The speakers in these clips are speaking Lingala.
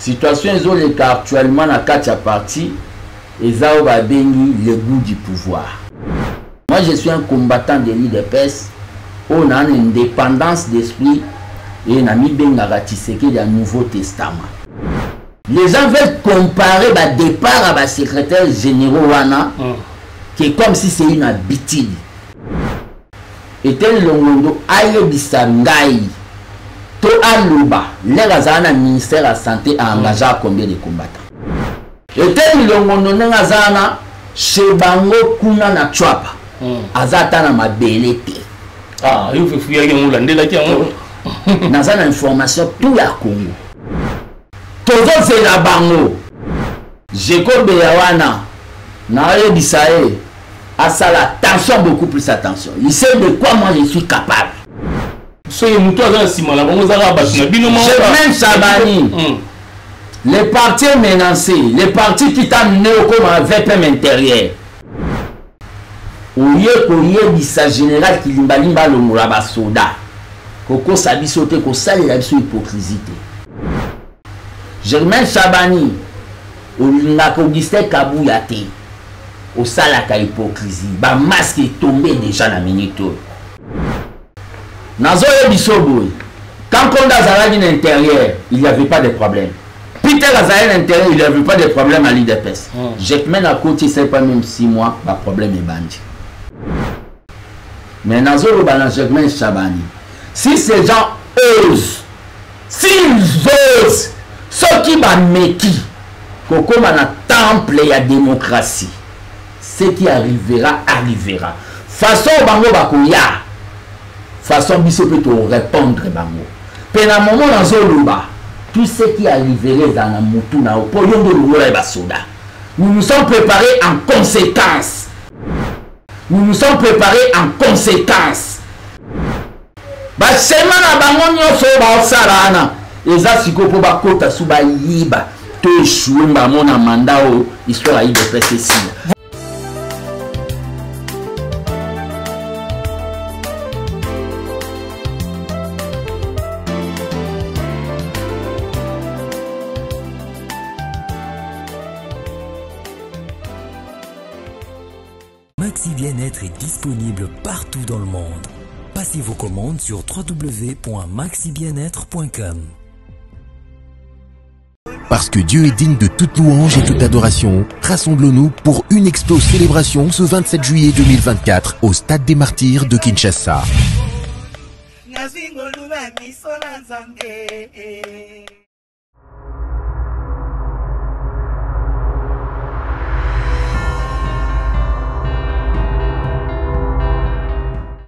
Situation ezoleka actuellement na kati ya parti eza oyo babengi le goût du pouvoir. Moi je suis un combattant de l'UDPS oyo naa na indépendance d'esprit et namibengaka Tshisekedi ya Nouveau Testament. Les gens veulent comparer ba départ à ba secrétaires généraux wana que comme si c'est une habitude. Etienne Longondo ayebisa ngai to aloba l'heure azala na ministère ya santé a engagea combien de combattants. Etienne Longondo ndenge aza wana chez bango kuna na Tshuapa aza ata na mabele te. Ah, yo fefuyaki yango, olandelaki yango. Naza na information tout ya Congo. Tozozela bango. Jekobeya wana nayebisa ye asala attention, beaucoup plus attention. Il sait de quoi moi je suis capable. Soki moto aza na nsima na bango ezaka bato na bino. Germain Chabani, le parti est menacé, le parti qui t'a mené au coma VPM intérieur. Oye koyebisa général Kilimbalimba alongola basoda, kokosa biso te, kosalela biso hypocrisie te. Germain Chabani, olingaka Augustin Kabuya te, osalaka hypocrisie, ba masque etombe déjà na minute oyo. Nazoyebisa boye, quand Konda azalaki na intérieur, il n'y avait pas de problème. Peter azalaki na intérieur, il n'y avait pas de problème à l'UDPS. Jacquemain akoti esali pas même 6 mois, ba problème ebandi. Mais nazoloba na Germain Chabani, si ces gens osent, s'ils osent, soki bameki kokóma na temple ya démocratie, ce qui arrivera arrivera. Façon bango bakoya, façon biso mpe torépondre bango. Mpe na moment nazoloba, tout ce qui arrivera ezala na mutu na yo, mpo yo nde olongola ye basoda. Nous nous sommes préparés en conséquence. Nous nous sommes préparés en conséquence. Basema na bango nyonso oyo baosala wana eza sikoyo mpo bakota su bayiba to échouer mbamo na mandat oyo histoire ya UDPS esila. Maxi Bien-être est disponible partout dans le monde. Passez vos commandes sur www.maxibienêtre.com. Parce que Dieu est digne de toute louange et toute adoration, rassemblons-nous pour une expo célébration ce 27 juillet 2024 au Stade des Martyrs de Kinshasa.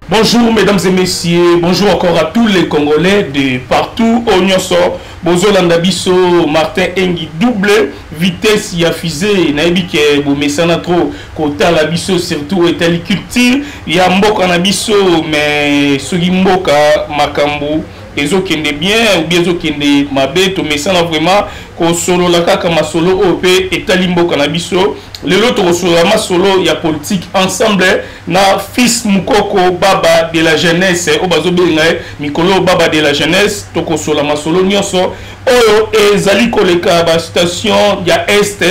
Bonjour mesdames et messieurs, bonjour encore à tous les Congolais de partout au nyonso. Bozolanda biso Martin Engi double vitesse ya fusée nayebi ke bomesana trop kotala biso surtout etali culture ya mboka na biso, mais soki mboka makambo ezokende bien ou bien ezokende mabe, tomesana vraiment kosolola kaka masolo oyo mpe etali mboka na biso. Lelo tokosolola masolo ya politique ensemble na fils Mukoko Baba de la jeunesse oyo bazobenga ye mikolo Baba de la jeunesse. Tokosolola masolo nyonso oyo ezali koleka ba station ya Est,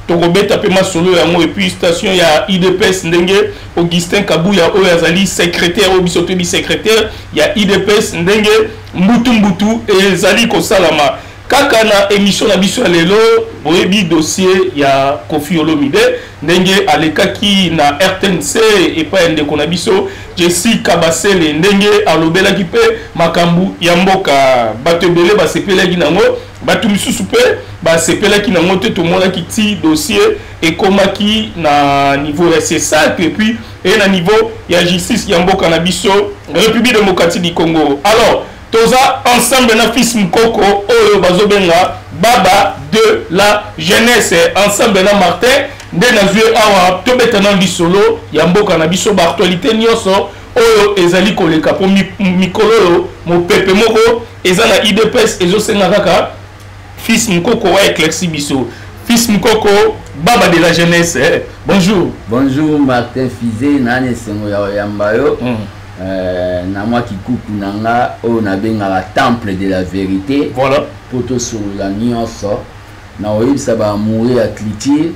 tokobeta mpe masolo yango, et puis station ya UDPS ndenge Augustin Kabuya oyo azali secrétaire oyo biso toyebi secrétaire ya UDPS ndenge mbutu mbutu ezali kosalama. Kaka na émission na biso ya lelo, boyebi dossier ya Koffi Olomide ndenge alekaki na RTNC epai ya ndeko na biso Jesse Kabasele, ndenge alobelaki mpe makambo ya mboka. Bato ebele basepelaki nango, bato misusu mpe basepelaki nango te. Tomonaki ti dossier ekomaki na niveau ya CSAC et puis et na niveau ya justice ya mboka na biso République démocratique du Congo. Alors toza ensemble na fils Mukoko oyo bazobenga Baba de la jeunesse, ensemble na Martin nde nazwi awa tobeta na lisolo ya mboka na biso, ba actualité nyonso oyo ezali koleka po mikolo oyo mopepe moko eza na UDPS ezosenga kaka fils Mukoko wa éclairci biso. Fils Mukoko Baba de la jeunesse, eh. Bonjour. Bonjour Martin Fizé, nani esengo ya oyamba yo. Na mwa kikuku na nga oyo nabengaka temple de la vérité. Voilà. Po tosolola nyonso. Na oyebisa ba amoureux ya culture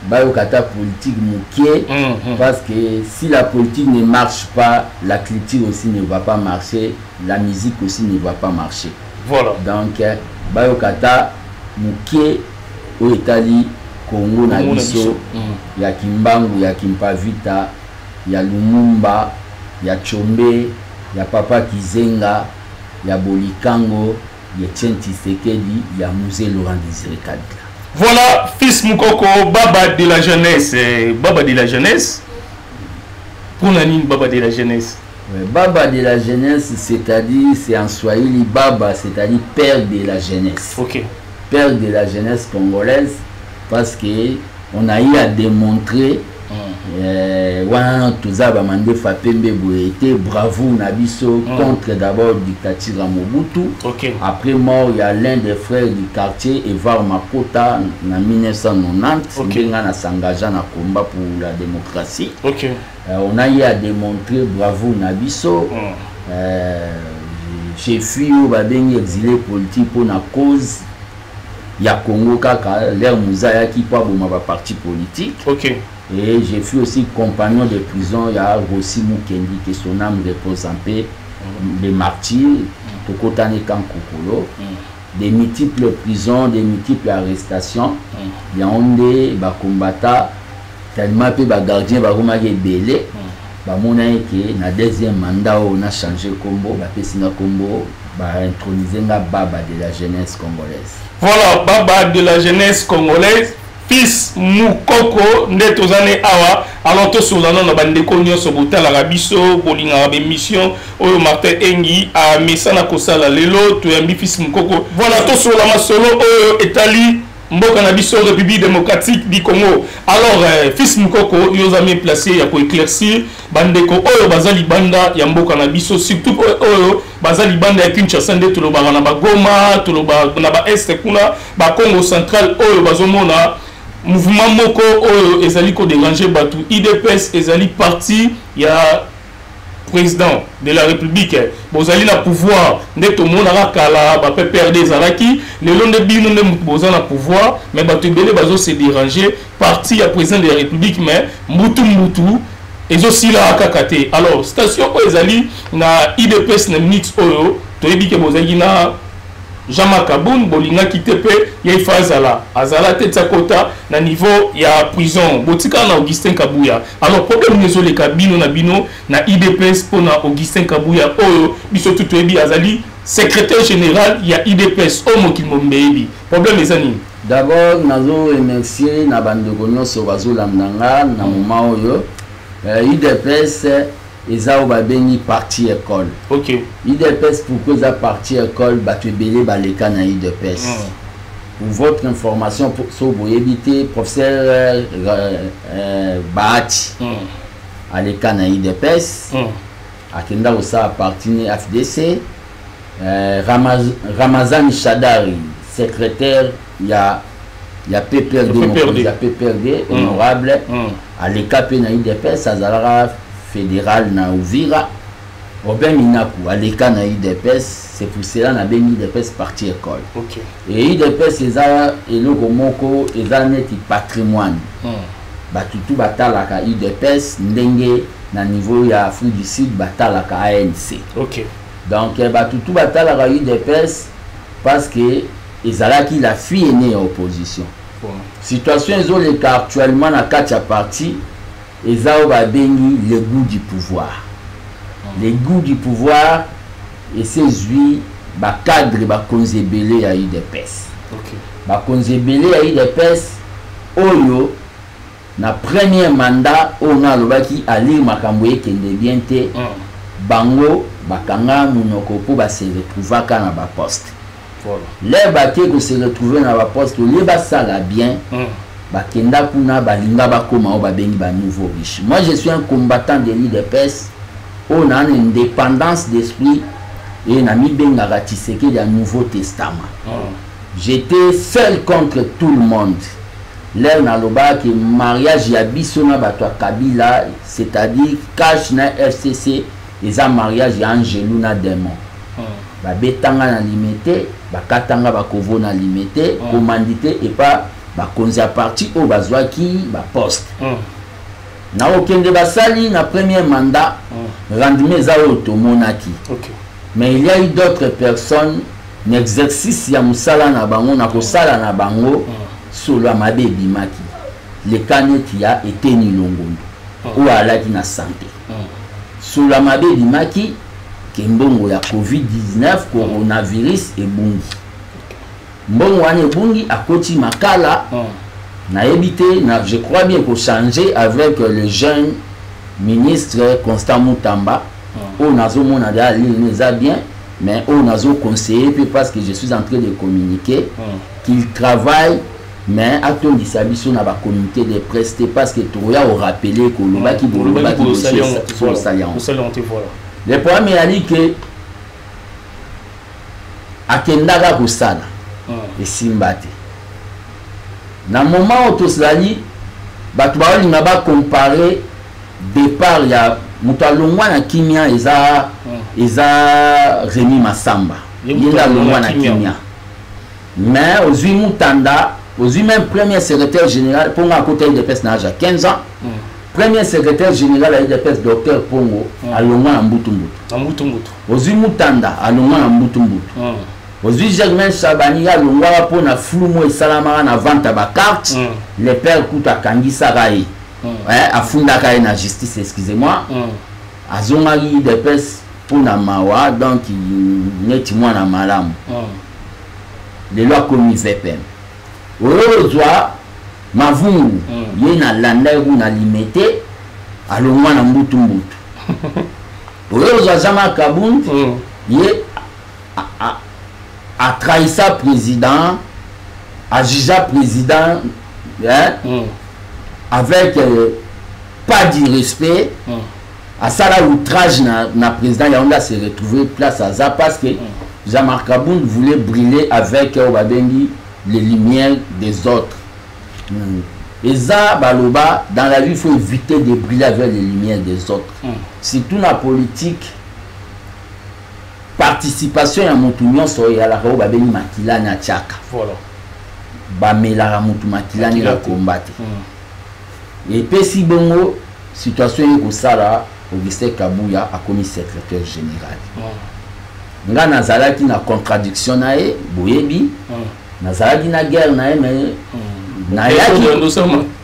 bayoka ata politique mokie, parce que si la politique ne marche pas, la culture aussi ne va pas marcher, la musique aussi ne va pas marcher. Voilà. Donc bayoka ata mokie oyo etali Congo na biso, ya Kimbangu, ya Kimpavita, ya Lumumba, ya Tshombe, ya Papa Kizenga, ya Bolikango, ya Etienne Tshisekedi, ya Mzee Laurent Désiré Kabila. Voilà, fils Mukoko, Baba de la jeunesse. Baba de la jeunesse. Pour nani Baba de la jeunesse? Ouais, Baba de la jeunesse, c'est-à-dire, c'est en swahili, Baba, c'est-à-dire père de la jeunesse. Père de la jeunesse congolaise, parce que on a eu à démontrer, wana toza bamandefa pembe boye te, bravo na biso contre d'abord dictature ya Mobutu. Après mort ya l'un des frères du quartier, Evar Makota, na 1990, ndenge na s'engagea na combat pour la démocratie. On a eu à démontrer bravo na biso. J'ai fui oyo babengi exilé politique pour na cause ya Congo kaka, l'ère Mzee ayaki po aboma ba parti politique. Et j'ai fui aussi compagnon de prison ya Rossi Mukendi, que son âme repose en paix, les martyrs, tokotani Kankokolo, des multiples prisons, des multiples arrestations. Yango nde bakombata tellement pe ba gardien bakomaki ebele, bamonaki ke na deuxième mandat oyo na changer kombo, bapesi nga kombo, baintroniser nga Baba de la jeunesse congolaise. Voilà, Baba de la jeunesse congolaise, fils Mukoko nde tozane awa. Alors tosolana na bandeko nyonso botalaka biso, bolingaka bémission oyo Martin Engi amesana kosala. Lelo toyambi fils Mukoko. Voilà, tosola masolo oyo etali mboka na biso République démocratique du Congo. Alors fils Mukoko, yo oza mieux placé ya koéclaircir bandeko oyo baza libanda ya mboka na biso, surtout oyo baza libanda ya Kinshasa, nde tolobaka na bagoma, tolobaka na ba est kuna, ba Congo central, oyo bazomona mouvement moko oyo ezali kodéranger bato. UDPS ezali parti ya président de la République, bozali na pouvoir nde tomonaka kala ba PPRD ezalaki, lelo nde bino nde motu boza na pouvoir, mais bato ebele bazose déranger, parti ya président de la République, mais mbutu mbutu ezosilaka kaka te. Alors station oyo ezali na UDPS na minute oyo, toyebi ke bozalaki na Jean-Marc Kabund, bolingaki te mpe ye ifa azala, azala te, tia kota na niveau ya prison, botikala na Augustin Kabuya. Alors problème nini ezoleka bino na bino na UDPS mpona Augustin Kabuya oyo biso tu toyebi azali secrétaire général ya UDPS oyo mokili mobimba eyebi? Problème eza nini? D'abord nazo remercier na bandeko nyonso bazolanda nga na moment oyo. UDPS eza oyo babengi parti école. UDPS, pourquoi eza parti école? Bato ebele baleka na UDPS. Pour votre information, so boyebi te, professeur Bahati aleka na UDPS, akenda kosala parti ne AFDC. Ramazani Shadari, secrétaire ya PPRD, PPRD. Ya PPRD, honorable, aleka mpe na UDPS, azalaka fédéral na Uvira. Robin Minaku aleka na UDPS. C'est pour cela nabengi UDPS parti école. Et UDPS eza eloko moko eza neti patrimoine. Bato tu batalaka UDPS ndenge na niveau ya Afrique du Sud batalaka ANC. Donc bato tu batalaka UDPS parce que ezalaki la fille aînée ya opposition. Situation ezoleka actuellement na kati ya parti eza oyo babengi le goût du pouvoir. Le goût du pouvoir ese ezwi bacadre, bakonzi ebele ya UDPS. Bakonzi ebele ya UDPS oyo na premier mandat oyo nga alobaki alire makambo ekende bien te, bango bakanga monoko mpo base retrouvaka na baposte. L'heure bake kose retrouver na baposte, au lieu basala bien, bakenda kuna balinga bakóma oyo babengi banouveau riche. Moi, je suis un combattant de l'UDPS oyo na na indépendance d'esprit e namibengaka Tshisekedi ya Nouveau Testament. J'étais seul contre tout le monde. L'heure nalobaki mariage ya biso na bato ya Kabila, c'est-à-dire CACH na FCC, eza mariage ya angelu na démon. Babetanga na Limete, bakatanga bakovo na Limete, commandité epa bakonzi ya parti oyo bazwaki baposte. Na okende basali na premier mandat, rendement eza oyo tomonaki. Mais il y a eu d'autres personnes na exercice ya mosala na bango, na kosala na bango, solo ya mabe ebimaki. Leka neti ya Eteni Longondo oyo alaki na santé, solo ya mabe ebimaki ke mbongo ya COVID-19, coronavirus, ebungi. Mbongo wana ebungi, akoti makala. Nayebi te na, je crois bien kochanger avec le jeune ministre Constant Mutamba, oyo nazomona deja lini eza bien, mais oyo nazoconseiller mpe, parce que je suis en train de communiquer, qu'il travaille, mais atondisa biso na bacommuniqué de presse te, parce que tokoya korappeler kolobaki, bolobaki, osali yango. Le problème eyali ke akendaka kosala, esimba te. Na moment oyo tozali, bato baolinga bacompare départ ya moto alongwa na kimia, eza Rémi Masamba. Ye nde alongwa na kimia, mais ozwi Mutanda, ozwi même premier secrétaire général mpongo akota UDPS na age ya 15 ans. Premier secrétaire général ya UDPS, docteur Pongo, alongwa na mbutu mbutu. Na mbutu mbutu. Ozwi Mutanda, alongwa na mbutu mbutu. Ozwi Germain Chabani, ye alongwaka mpona flou mo esalamaka na vente ya bacarte. Le père kutu akangisaka ye, afundaka ye na justice, excusez-moi. Azongaki UDPS mpona mawa, donc neti mwana malamu. Lelo akomi VPM. Oyo ozwa Mavungu, ye nalanda ye kuna Limete, alongwa na mbutu mbutu. Oyo ozwa Jean-Marc Kabund, ye atrahisa président, ajuger président, hein, avec pas du respect, asala outrage na président. Yango nde ase retrouver place aza, parce que Jean-Marc Kabund voulait briller avec oyo babengi les lumières des autres. Eza baloba, dans la vie, il faut éviter de briller avec les lumières des autres, surtout na politique. Participation ya motu nyonso eyalaka oyo babengi makila na tiaka. Bamelaka motu makila na komba te. Epesi bongo situation ye kosala. Augustin Kabuya akomi secrétaire général. Nga nazalaki na contradiction na ye, boyebi, nazalaki na guerre na ye, mais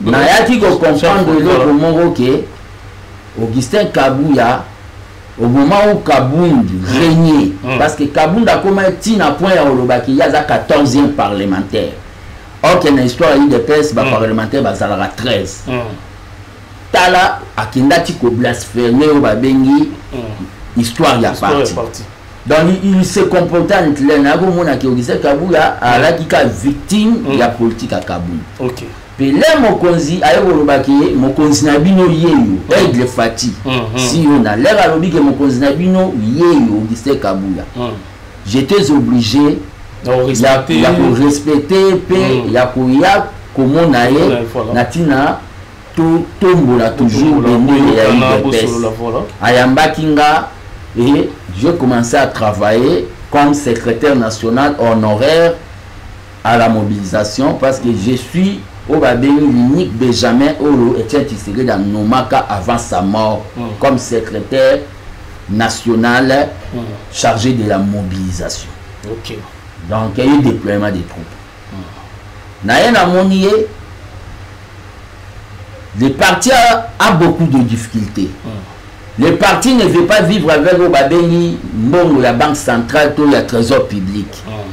nayaki kocomprendre eloko moko ke Augustin Kabuya, au moment où Kabund régnait, parce que Kabund akoma ntina point ya kolobaki ye aza 14e parlementaire, or ke na histoire ya UDPS, baparlementaire bazalaka 13. Tala, akendaki koblasphémer oyo babengi histoire ya parti. Donc il se comportait en Hitler. Nakomonaki Augustin Kabuya alaki ka victime ya politique ya Kabund. Mpe le mokonzi aye kolobaki ye mokonzi na bino yeyo, Aigle Fati. Si yo na lere alobi ke mokonzi na bino yeyo Augustin Kabuya, j'étais obligé ya korespecte mpe ya koya komona ye na ntina totombola toujours bendele ya UDPS. Ayambaki nga et j'ai commencé à travailler comme secrétaire national honoraire à la mobilisation, parce que je suis oyo babengi l'unique Benjamin oyo Etienne Tshisekedi anomaka avant sa mort comme secrétaire national chargé de la mobilisation. Donc il y a eu déploiement des troupes. Na ye namoni ye, le parti a beaucoup de difficultés. Le parti ne veut pas vivre avec oyo babengi mbongo ya Banque centrale to ya Trésor public,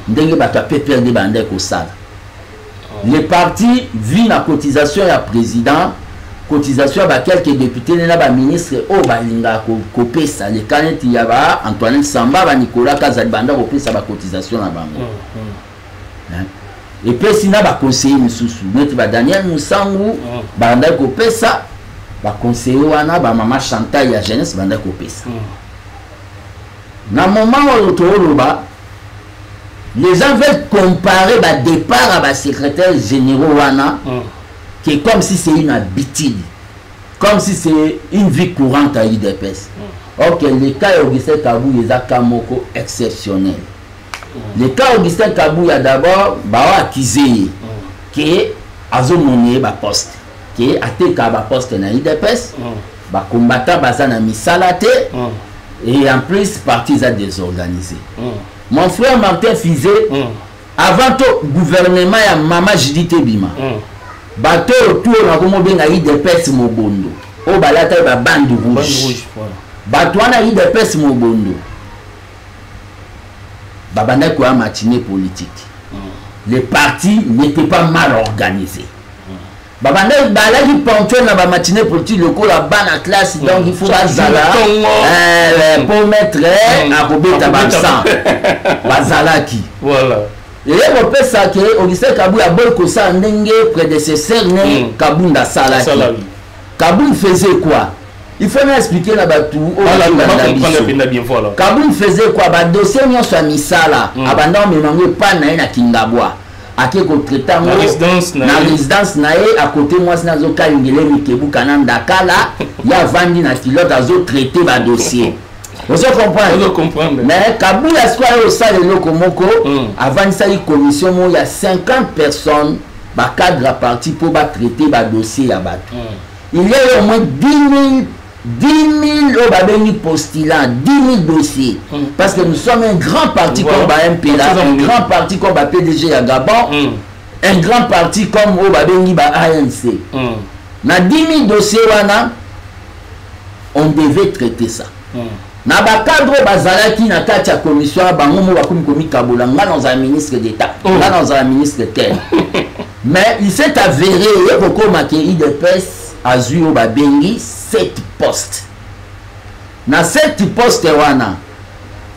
ndenge bato ya PPRD bande kosala. Le parti vit na cotisation ya président, cotisation ya baquelques députés na baministre oyo balingaka kopesa, leka neti ya ba Antoinette Samba, baNicolas Kazali, banda kopesa bacotisation na bango. Epesi na baconseiller mosusu neti baDaniel Musangu, bandaki kopesa baconseiller wana, bamama Chantal ya jeunesse bandaki kopesa. Na moment oyo tooloba, les gens veulent comparer badépart ya basecrétaire généraux wana que comme si c'est une habitude, comme si c'est une vie courante à UDPS. Ok, le cas ya Augustin Kabuya eza cas moko exceptionnel. Le cas Augustin Kabuya, d'abord bao accuse ye ke azomona ye baposte, ke ateka baposte na UDPS, bacombattant baza na misala te, et en plus parti eza désorganisé. Mon frère Martin Fizé, avant to gouvernement ya mama Judith ebima, bato oyo tu oyo nakomobenga UDPS mobondo, oyo balataki babande rouge, bato wana UDPS mobondo babandaki koya matinée politique. Le parti n'était pas mal organisé. Babandaki balaki ponctuel na bamatinée politique lokola bana classe. Donc il faut bazala po maître akobeta baabsent, bazalaki. Eye kopesa ke Augustin Kabuya aboyi kosala ndenge prédécesseur ne Kabund asalaki. Kabund faisait quoi? Il faut na expliquer na bato oyo. Kabund faisait quoi? Badossier nyonso ya misala, abanda omema yango epai na ye na Kingabwa, ake kotraiter yango na résidence na ye. Akote mwasi na azokalingele mikebuka na ndakala, ye avandi na kilote, azotraiter badossier. Ozo comprendre? Mais Kabuya sikoyo aye osala eloko moko, avandisaki commission moko ya 50 personnes, bacadre ya parti, mpo batraiter badossier ya bato. Il y a eu au moins 10 000, 10 000 oyo babengi postulant, 10 000 dossiers, parce que nous sommes un grand parti, comme ba MPLA, un grand parti comme ba PDG ya Gabon, un grand parti comme oyo babengi ba ANC. Na 10 000 dossiers wana, on devait traiter ça. Na bacadre oyo bazalaki na kati ya commission ya bango mo, bakomi komikabola: nga nazala ministre d'état, nga nazala ministre tel. Mais il s'est avéré, ye kokóma ke UDPS azwi oyo babengi 7 postes. Na 7 postes wana,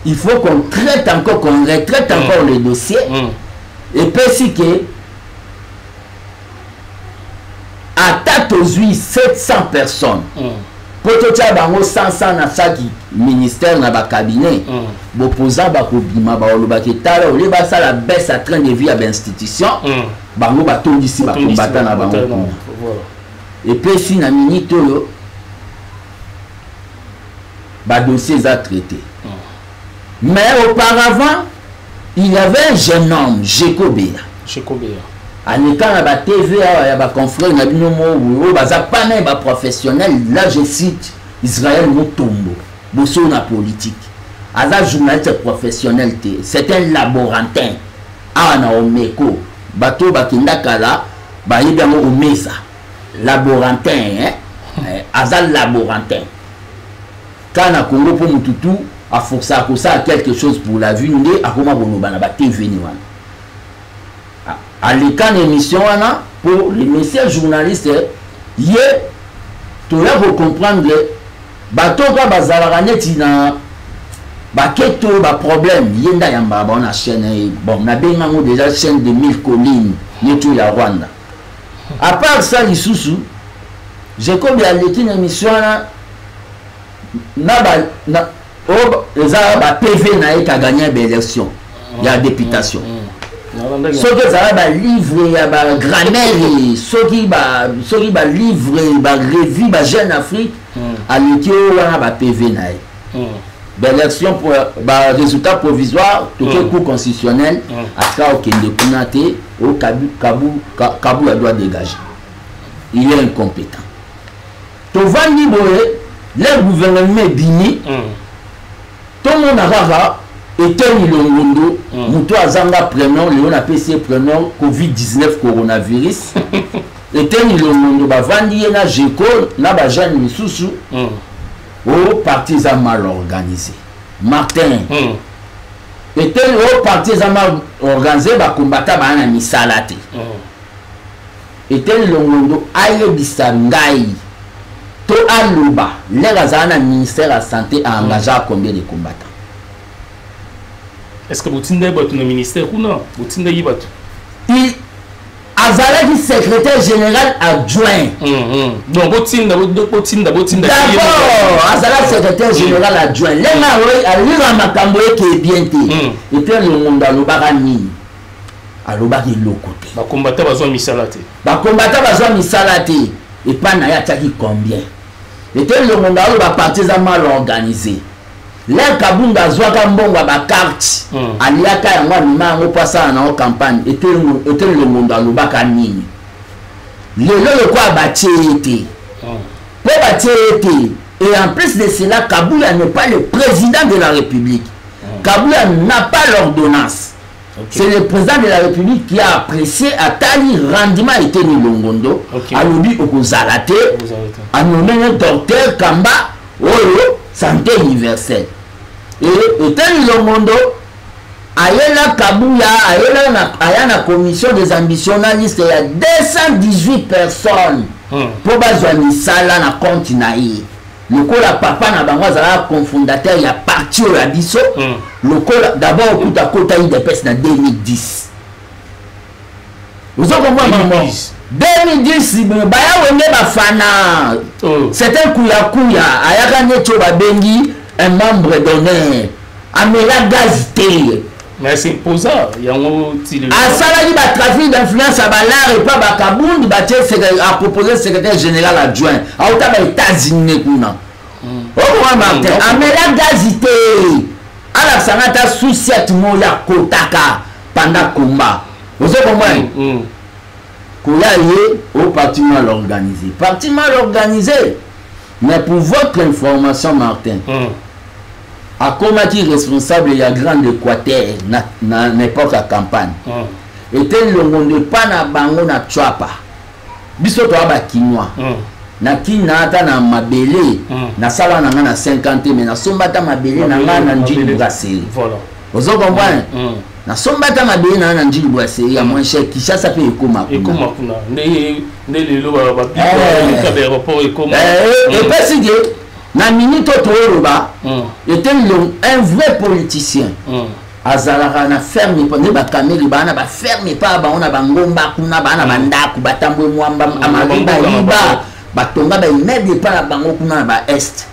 il faut qu'on traite encore, qu'on retraite encore le dossier. Epesi ke ata tozwi 700 personnes, mpo totia bango 100 na chaque ministère, na bacabinet, bopoza bakobima, balobaki: tala, olie basala baisse ya train de vie ya bainstitution, bango batondisi bacombattant na bango kuna. Epesi na minute oyo badossier eza traité. Mais auparavant, il y avait un jeune homme, Jekobea. Jekobea. Aleka na batv awa ya baconfrère na bino mo oyo baza pana baprofessionnel. Là je cite Israël Mutombo. Boso na politique, aza journaliste professionnel te, c'est un laborantin. Awa na Omeko, bato oyo bakenda kala bayebi yango, Omesa laborantin, hein? Aza laborantin kaka na Congo, mpo motu tu aforçaka kosala quelque chose pour la vie, nde akoma koloba na batv ni wana. Aleka na émission wana pour le monsieur journaliste. Ye toya kocomprendre, bato kaka bazalaka neti na baketo baproblème, ye nde ayambaka bango na chaîne ye. Bon, nabengi yango déjà chaîne de mille collines, neti oyo ya Rwanda. À part ça, lisusu Jacob aleki na émission wana na ba na oyo eza ba PV na ye kagagner baélection ya députation. Soki ezala balivre ya bagrammaire, soki balivre, barevue, bajeune Afrique, aleki oyo wana ba PV na ye, baélection, barésultat provisoire, toke cour constitutionnel, atika okende kuna te. Oyo Kabuya doit dégager, il est incompétent. Tovandi boye, le gouvernement ebimi, tomona kaka Eteni Longondo, moto azanga prénom. Lelo napesi ye prénom Covid-19, coronavirus. Eteni Longondo, bavandi ye na Jeko na bajeune misusu, oyo parti eza mal organisé. Martin, Eteni, oyo parti eza mal organisé, bacombattant baya na misala te. Eteni Longondo ayebisa ngai to aloba, l'heure azala na ministère ya santé, aengagea combien de combattants? Est ce que botindaki bato na ministère kuna? Botindaki bato? Azalaki secrétaire général adjoint. Donc botinda, botinda, botinda. D'abord azalaki secrétaire général adjoint. Ndenge alira makambo eke bien te, Eteni Longondo alobaka nini? Alobaki eloko te. Bacombattant bazwa misala te. Bacombattant bazwa misala te. Epai na ye atiaki combien? Eteni Longondo aloba parti eza mal organisé. Lere Kabunda azwaka mbongo ya bacarte, aliaka yango, amema yango mpo asala nango campagne. Eteni Longondo alobaka nini? Lelo lokola batie ye te, mpo batie ye te. Et en plus de cela, Kabuya n'est pas le président de la République. Kabuya n'a pas l'ordonnance. C'est le président de la République qui a apprécié, atali rendement Eteni Longondo. Alobi okozala te, anommé un docteur Kamba oyo santé universelle. Et Eteni Longondo ayela Kabuya, ayela na, aya na commission des ambitions na liste ya 218 personnes mpo bazwa misala na compte na ye. Lokola papa na bango azalaka cofondateur ya parti oyo ya biso, lokola d'abord okuta kota UDPS na 2010, ozo comprendre maman? 2010 baya wenge bafana. C'est un kuyakuya, ayaka neti oyo babengi un membre d'honneur, amela gaz te. Mais c'est imposant yango ti lelo. Asalaki batrafic d'influence ya balare epa bakabundi, batie apropose secrétaire général adjoint, auta ba États-Unis kuna. Okoma Martin, amela gazi te, alakisanga ata sous-ciat moko akotaka pendant combat, ozo comprendre? Koya ye au parti mal organisé, parti mal organisé. Mais pour votre information, Martin, akomaki responsable ya Grande Équateur na époque ya campagne. Eteni Longondo epa na bango na Tswapa, biso toya bakinois, na kina ata na mabele. Nasala na nga na 50, mais nasomba ata mabele na nga na Njili Brasserie. Ozo comprendre? Nasomba ata mabele na nga na Njili Brasserie ya moins cher. Kinshasa mpe ekoma kuna. Ekoma kuna nde lelo babiaéroport ekoma. Epesi ke na minute oyo toyoloba, Eteni, un vrai politicien azalaka na ferme epa nde bakameli baa na baferme epa bango na bangomba kuna, baa na bandako, batambwe mwamba, amari bayiba, batonga baimmeuble epa na bango kuna na baest.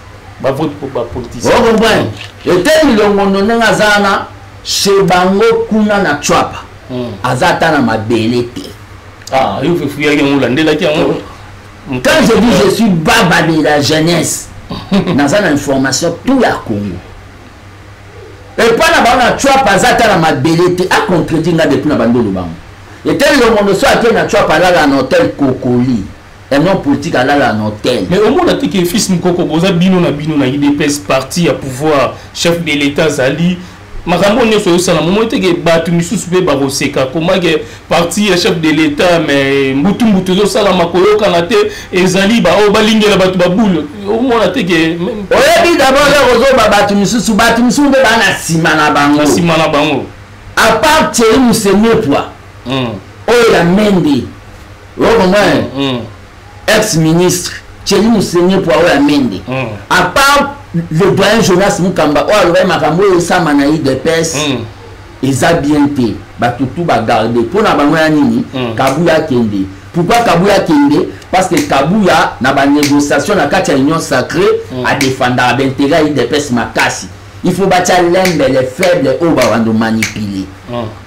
Ocomprendre? Eteni Longondo, ndenge aza wana chez bango kuna na Tswapa, aza ata na mabele te. Yo fefuyaki yango, olandelaki yango. Quand je dis je suis baba de la jeunesse, naza na information tout ya Congo. Epa na bango na Tswapa, aza ata na mabele te. Acontredire nga depuis na bandolo bango. Eteni Longondo so ake na Tswapa, alala na hotel Kokoli, un homme politique alala na hotel. Mais omona te ke fils Mokoko, boza bino na bino na UDPS, parti ya pouvoir, chef de l'État azali, makambo nyonso oyosala, momoi te ke bato misusu mpe bakoseka komake parti ya chef de l'État, mais mbutu mbutu ezosalama, koyokana te, ezali baoyo balingela bato babule, omona te ke? Oyebi, d'abord lero ozoba bato misusu, bato misusu mpe baa na nsima na bango. Na nsima na bango. À part Thierry Musemepwa oyo ya Mende, okomona, ex ministre Thierry Musemepwa oyo ya Mende, à part le doyen Jonas Mukamba oyo alobaki makambo oyo esama na UDPS eza bien te, bato tu bagarde mpo na bango ya nini? Kabuya akende. Pourquoi Kabuya akende? Parce que Kabuya na banégociation na kati ya Union sacrée adefendaka baintérêt ya UDPS makasi. Il faut batia lembele faible oyo babando manipuler.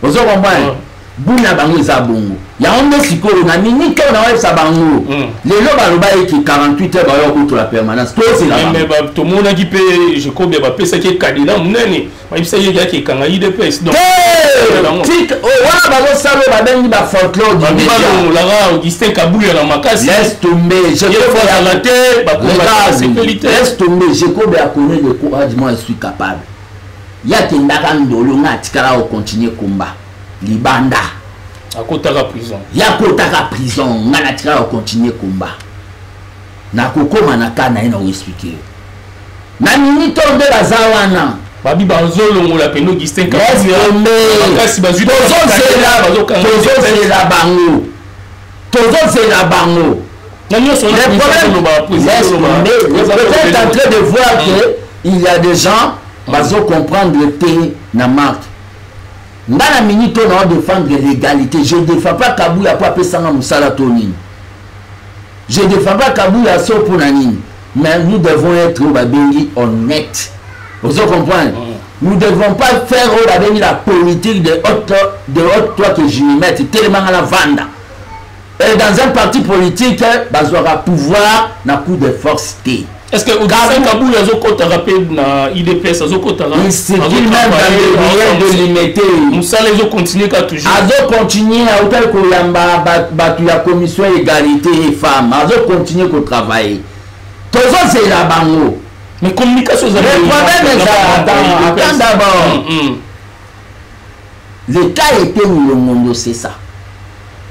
Ozo comprendre? Buna bango eza bongo. Yango nde sikoyo na minute oyo naoyebisa bango, lelo baloba eke 48 heures bayo kotola permanence, tozela. Tomonaki mpe Jekobia bapesaki ekadela monene, bayebisaki eke ake ekanga UDPS. Wana bazosala oyo babengi bafolklore. Balongolaka Augustin Kabuya na makasi. Laisse tomber. Azala te. Laisse tomber. Jacob akone le courage, moi je suis capable. Ye akendaka ndolo, nga atikala kocontinue combat libanda. Akotaka prison. Ye akotaka prison, nga natikala kocontinue combat. Nakokóma na ka na ye na koexpliquer yo na minute oyo nde baza wana. Babi bazolongola pene Augustin. Tozozela bango, tozozela bango. Na nyonso. Le problème, peut-être en train de voir que il y a des gens bazo comprendre te na marque. Nga na minute oyo nao défendre l'égalité. Je défends pas Kabuya po apesanga mosala to nini, je défends pas Kabuya so mpo na nini, mais nous devons être oyo babengi honnête, ozo comprendre? Nous devons pas faire oyo babengi la politique de haute toi que je mette telemanga na vanda. Et dans un parti politique, bazwaka pouvoir na coup de force te. Est-ce que Augustin Kabuya azokotaka mpe na UDPS, azokotaka? Il circule même dans les ruelles de Limete. Mosala ezocontinue ka toujours? Azocontinue, autaki koyamba bato ya commission égalité et femme, azocontinue kotravailler. Tozozela bango. Mais communication ezali. Le problème eza, attends, attends d'abord. Le cas Eteni Longondo, c'est ça,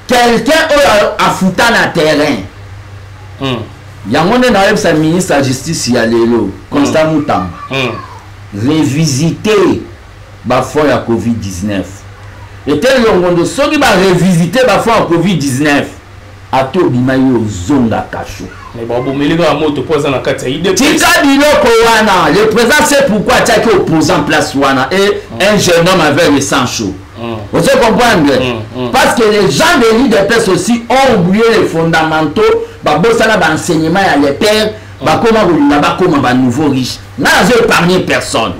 quelqu'un oyo afuta na terrain. Yango nde nayebisa ministre ya justice ya lelo, Constant Mutamba, revisiter bafonds ya COVID-19. Eteni Longondo, soki barevisite bafonds ya COVID-19, ata obima ye, ozonga kasho. Mais babomeli kaka moto mpo aza na kati ya UDPS. Tika biloko wana. Le président sait pourquoi atiaki opposant place wana et un jeune homme avec le sang chaud. Vous comprendre? Parce que les gens de l'UDPS aussi ont oublié les fondamentaux. Babosana baenseignement ya les pères, bakoma kolinga bakoma banouveau riche. Nga nazo épargner personne.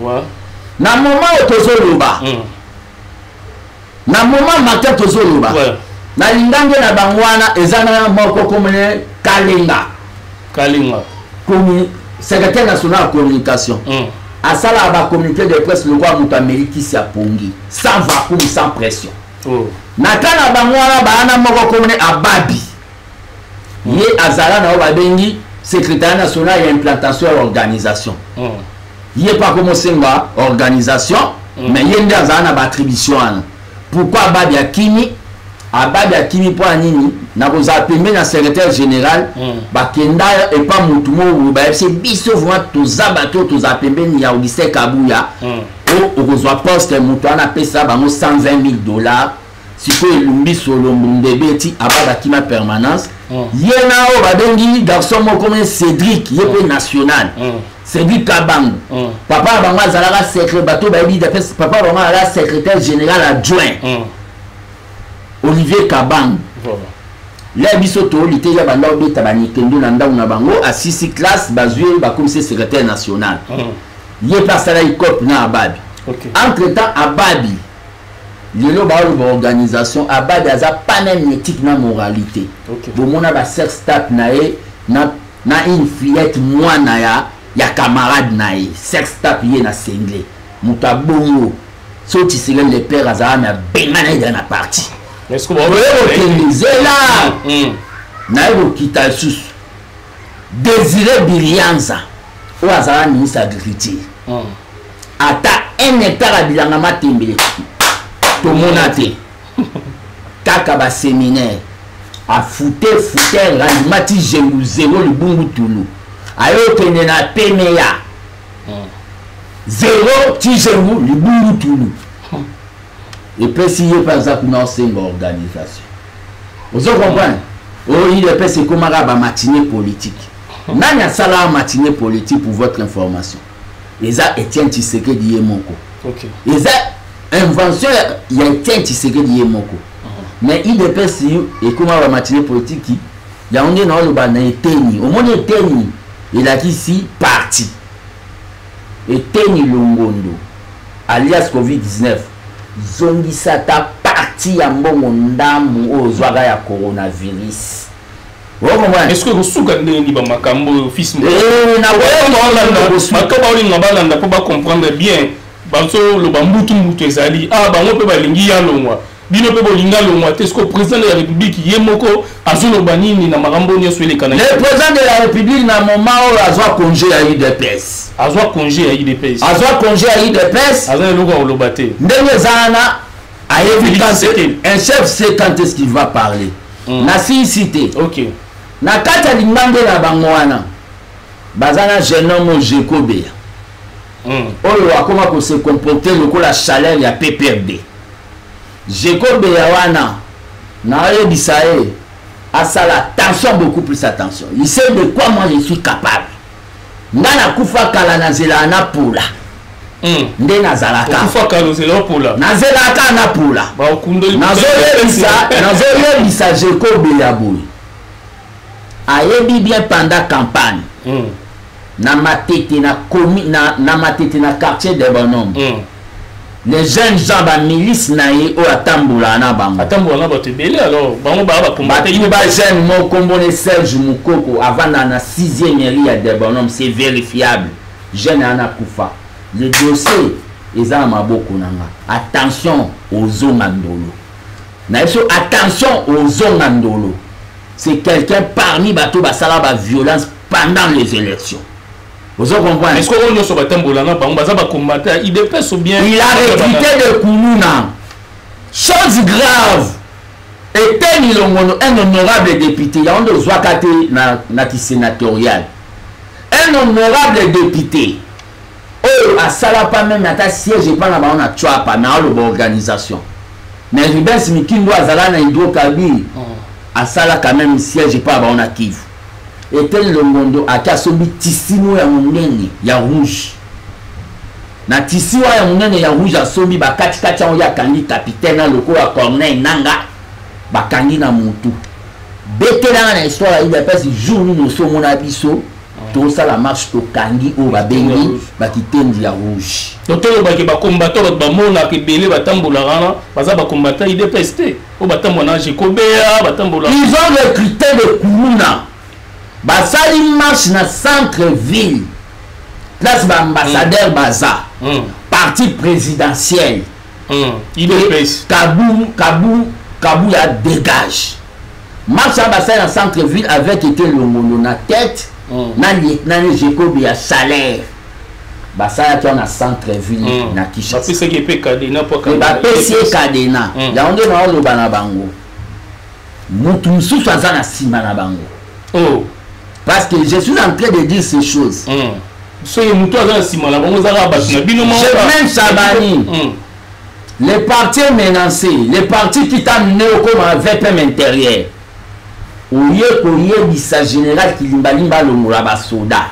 Na moment oyo tozoloba, na moment Martin tozoloba, na lingange na bango wana eza na moko komone Kalenga. Kalenga. Komi secrétaire national ya communication. Asalaka bacommuniqué de presse lokola moto amelikisi ya pongi, sans vacuum, sans pression. Na ka na bango wana baa na moko komone Ababi. Ye azala na oyo babengi secrétariat national ya implantation ya organisation. Ye mpe akomosenga organisation, mais ye nde azala na baattribution wana. Pourquoi Ababi akimi? Ababi akimi mpo ya nini? Nakozala pembeni na secrétaire général. Bakenda epa motu moko boye, bayebisi biso vraiment toza bato oyo tozala pembeni ya Augustin Kabuya. O okozwa poste. Moto wana apesa bango 120 000 dollars. Sikoyo elumbi solombo ndebe ti Ababi akima permanence. Ye na oyo babengi garçon moko me Cédric, ye mpe national. Cédric Kabangu. Papa na bango azalaka secret, bato bayebi UDPS, papa na bango azalaka secrétaire général adjoint. Olivier Kabangu. Le biso tooli te, ya banda obeta banikendo na ndako na bango, asisi classe, bazwi ye, bakomisi secrétaire national. Ye mpe asalaki cope na Ababi. Entre temps Ababi lelo baoloba organisation, Ababi aza pas même éthique na moralité. Bomona basextape na ye na une fillette, mwana ya camarade na ye, sextape ye na sengle. Moto abongo so Tshisekedi le père azala na benga na ye na parti okende zela naye kokita lisusu. Désiré Birianza oyo azala ministre agriculture, ata 1 hectare ya bilanga matembele tomona te. Kaka baséminaire, afute fute, rendement ti zengu zéro, libungu tulu. Aye okende na PMA, zéro ti zengu, libungu tulu. Epesi ye mpe aza kuna osenga organisation. Ozo comprendre? Oyo UDPS ekomaka bamatinée politique. Nani asalaka matinée politique? Pour votre information, eza Etienne Tshisekedi ye moko. Eza invention ya Etienne Tshisekedi ye moko. Mais UDPS ekoma bamatinée politique. Yango nde naoloba na Eteni. Omoni, Eteni elakisi parti. Eteni Longondo alias COVID-19, zongisa ata parti ya mbongo ndambu oyo ozwaka ya coronavirus. Est-ce que kosuka ndenge nini bamakambo oyo, fils? Bato baolinga balanda mpo bacomprendre bien. Bazoloba mbutu mbutu ezali ah, bango mpe balingi ya longwa, bino mpe bolinga longwa te. Est-ce président de la République ye moko azoloba nini na makambo nyonso eleka na Le président de la République, na moment oyo, azwa congé ya UDPS. Azwa congé ya UDPS. Azwa congé ya UDPS. Aza eloko ya koloba te. Ndenge eza wana, ayebi, un chef sait quand est-ce qu'il va parler. Nasilisi te. Na kati ya lingbange na bango wana, baza na jeune homme oyo Jekobeya, oyo akoma kose comporter lokola chaleur ya PPRD. Jekobeya wana, nayebisa ye asala attention, beaucoup plus attention. Il sait de quoi moi je suis capable. Nga nakufa kala, nazelaka na pola. Nde nazalaka nazelaka na pola. Nazoyebisa Jekobeya boye, ayebi bien, pendant campagne, na Matete, na, na Matete, na quartier de Bonhomme. Les jeunes gens, bamilice na ye oyo atambolaka na bango. Atambola na bato ebele, alors bango baa bacombattant. Bato bajeune moko, kombone Serge Mokoko, avanda na 6e mairie ya Debonhomme, c'est vérifiable. Jeune ana kufa, le dossier eza na maboko na nga. Attention, ozonga ndolo na biso, attention, ozonga ndolo. C'est quelqu'un parmi bato basala baviolence pendant les élections, ozo comprendre? Est-ce que oyo nyonso batambola na bango baza bacombattant ya UDPS ou bien? Il a recruté de kuluna, chose grave. Eteni Longondo, un honorable député, yango nde ozwaka te na kisénatorial, un honorable député oyo asala pas même ata siège epa na bango na Tshuapa na aloba organisation. Mais Rubens Mikindo azala na hydrocarbure, asala quand même siège epa na bango na Kivu. Eteni Longondo ake asombi tissu moko ya monene ya rouge. Na tissu wana ya monene ya rouge, asombi bakatikati yango, ye akangi capitaine na lokola Corneille Nanga, bakangi na motu. Betelanga na histoire ya UDPS, jour nini osomona biso tosala marche, tokangi oyo babengi bakitendi ya rouge? Donc tolobaki bacombattant, bato bamonaka ebele batambolaka wana, baza bacombattant UDPS te? Oyo batambola na Jekobea, batambola. Ils ont recruté de kuluna, basali marche na centre ville, place baambassadeur baza, parti présidentiel. UDPS. Kabu Kabu Kabuya dégage. Marche wana basali na centre ville avec ete Longondo na tête, na lieutenant ne Jacob ya salaire. Basalaki wana na centre ville na Kinshasa. Bapesaki mpe cadenas po. Bapesi ye cadenas. Yango nde naoloba na bango, mutu mosusu aza na nsima na bango. Oh. Parce que je suis en train de dire ces choses. Soki motu aza na nsima na bango, ezaka bato na bino. Germain Chabani, le parti est menacé, le parti qui t'a amené okoma VPM intérieur, oye koyebisa général Kilimbalimba alongola basoda.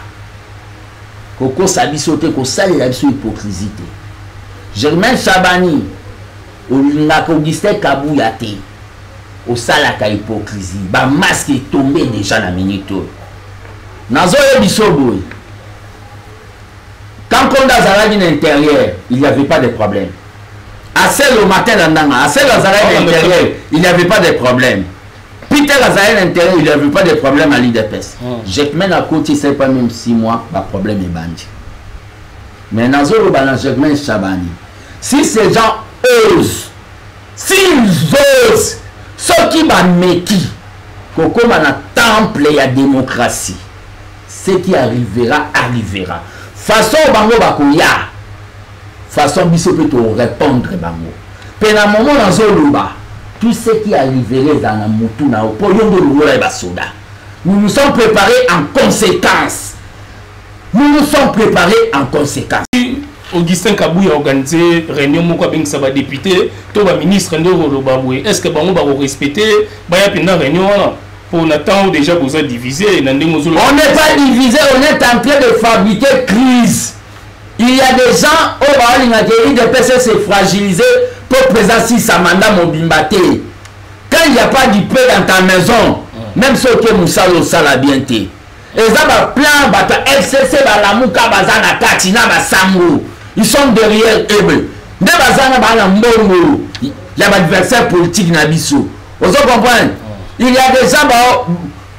Kokosa biso te, kosalela biso hypocrisie te. Germain Chabani, olingaka Augustin Kabuya te, osalaka hypocrisie. Bamasque etombe déjà na minute oyo nazoyebiso boye. Quand Konda azalaki na intérieur, il n'y avait pas de problème. Aselo Martin na ndanga, Aselo azalaki na intérieur, il n'y avait pas de problème. Peter azalaki na intérieur, il n'y avait pas de problème à l'UDPS. Jacquemain akoti, esali pas même 6 mois, baproblème ebandi. Mais nazoloba na Germain Chabani, si ces gens osent, s'ils osent, soki bameki kokóma na temple ya démocratie, ce qui arrivera arrivera. Façon bango bakoya, façon biso mpe torépondre bango. Mpe na moment nazoloba, tout ce qui arriverait eza na motu na yo, mpo yo nde olongola ye basoda. Nous nous sommes préparés en conséquence, nous nous sommes préparés en conséquence. Augustin Kabuya organisé réunion moko, abengisa badéputé to baministre. Nde koloba boye, est ce que bango bakorespecte baya mpenza réunion wana, mpo na ntango déjà boza divisé na ndenge? On n'est pas divisé, on est en train de fabriquer crise. Il y a des gens oyo baolingaka UDPS se fragiliser pour président sisa mandat mobimba te. Quand il n'y a pas du pain dans ta maison, même soki mosala osala bien te. Eza baplan. Bato ya FCC, balamuka, baza na kati na basango, ils sont derrière eux. Nde baza na baa na mbongo ya baadversaire politique na biso, ozo comprendre? Il y a des gens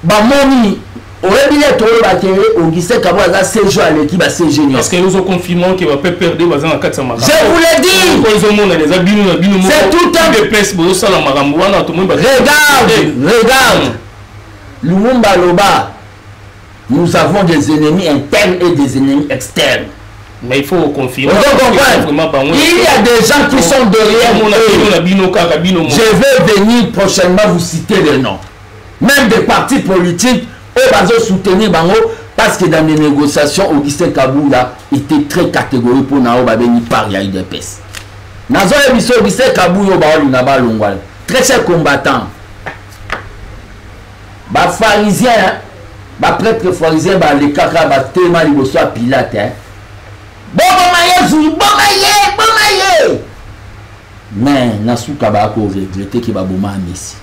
bamoni, oyebi nde toyeba ke Augustin Kabuya aza SG, aleki ba SG nyonso. Est-ce que ozoconfirme ke ba PPRD baza na kati ya makambo? Je vous le dis. Ozomona eza bino na bino. C'est tout un UDPS, bozosala makambo wana, tomoni. Regarde, regarde, Lumumba loba: nous avons des ennemis internes et des ennemis externes. Mais il faut confirmer. Il y a des gens qui sont derrière eux. Je vais venir prochainement vous citer des noms, même des partis politiques oyo bazo soutenir bango, parce que dans les négociations, Augustin Kabuya était très catégorique mpona oyo babengi part ya UDPS. Nazoyebi biso, Augustin Kabuya oyo baolinga balongwa, très cher combattant, bapharisien, baprêtre pharisien balekaka, batema liboso ya Pilate: "Boboma Yesu, boma ye, boma ye." Mais na suka baya koregretter ke baboma Messie.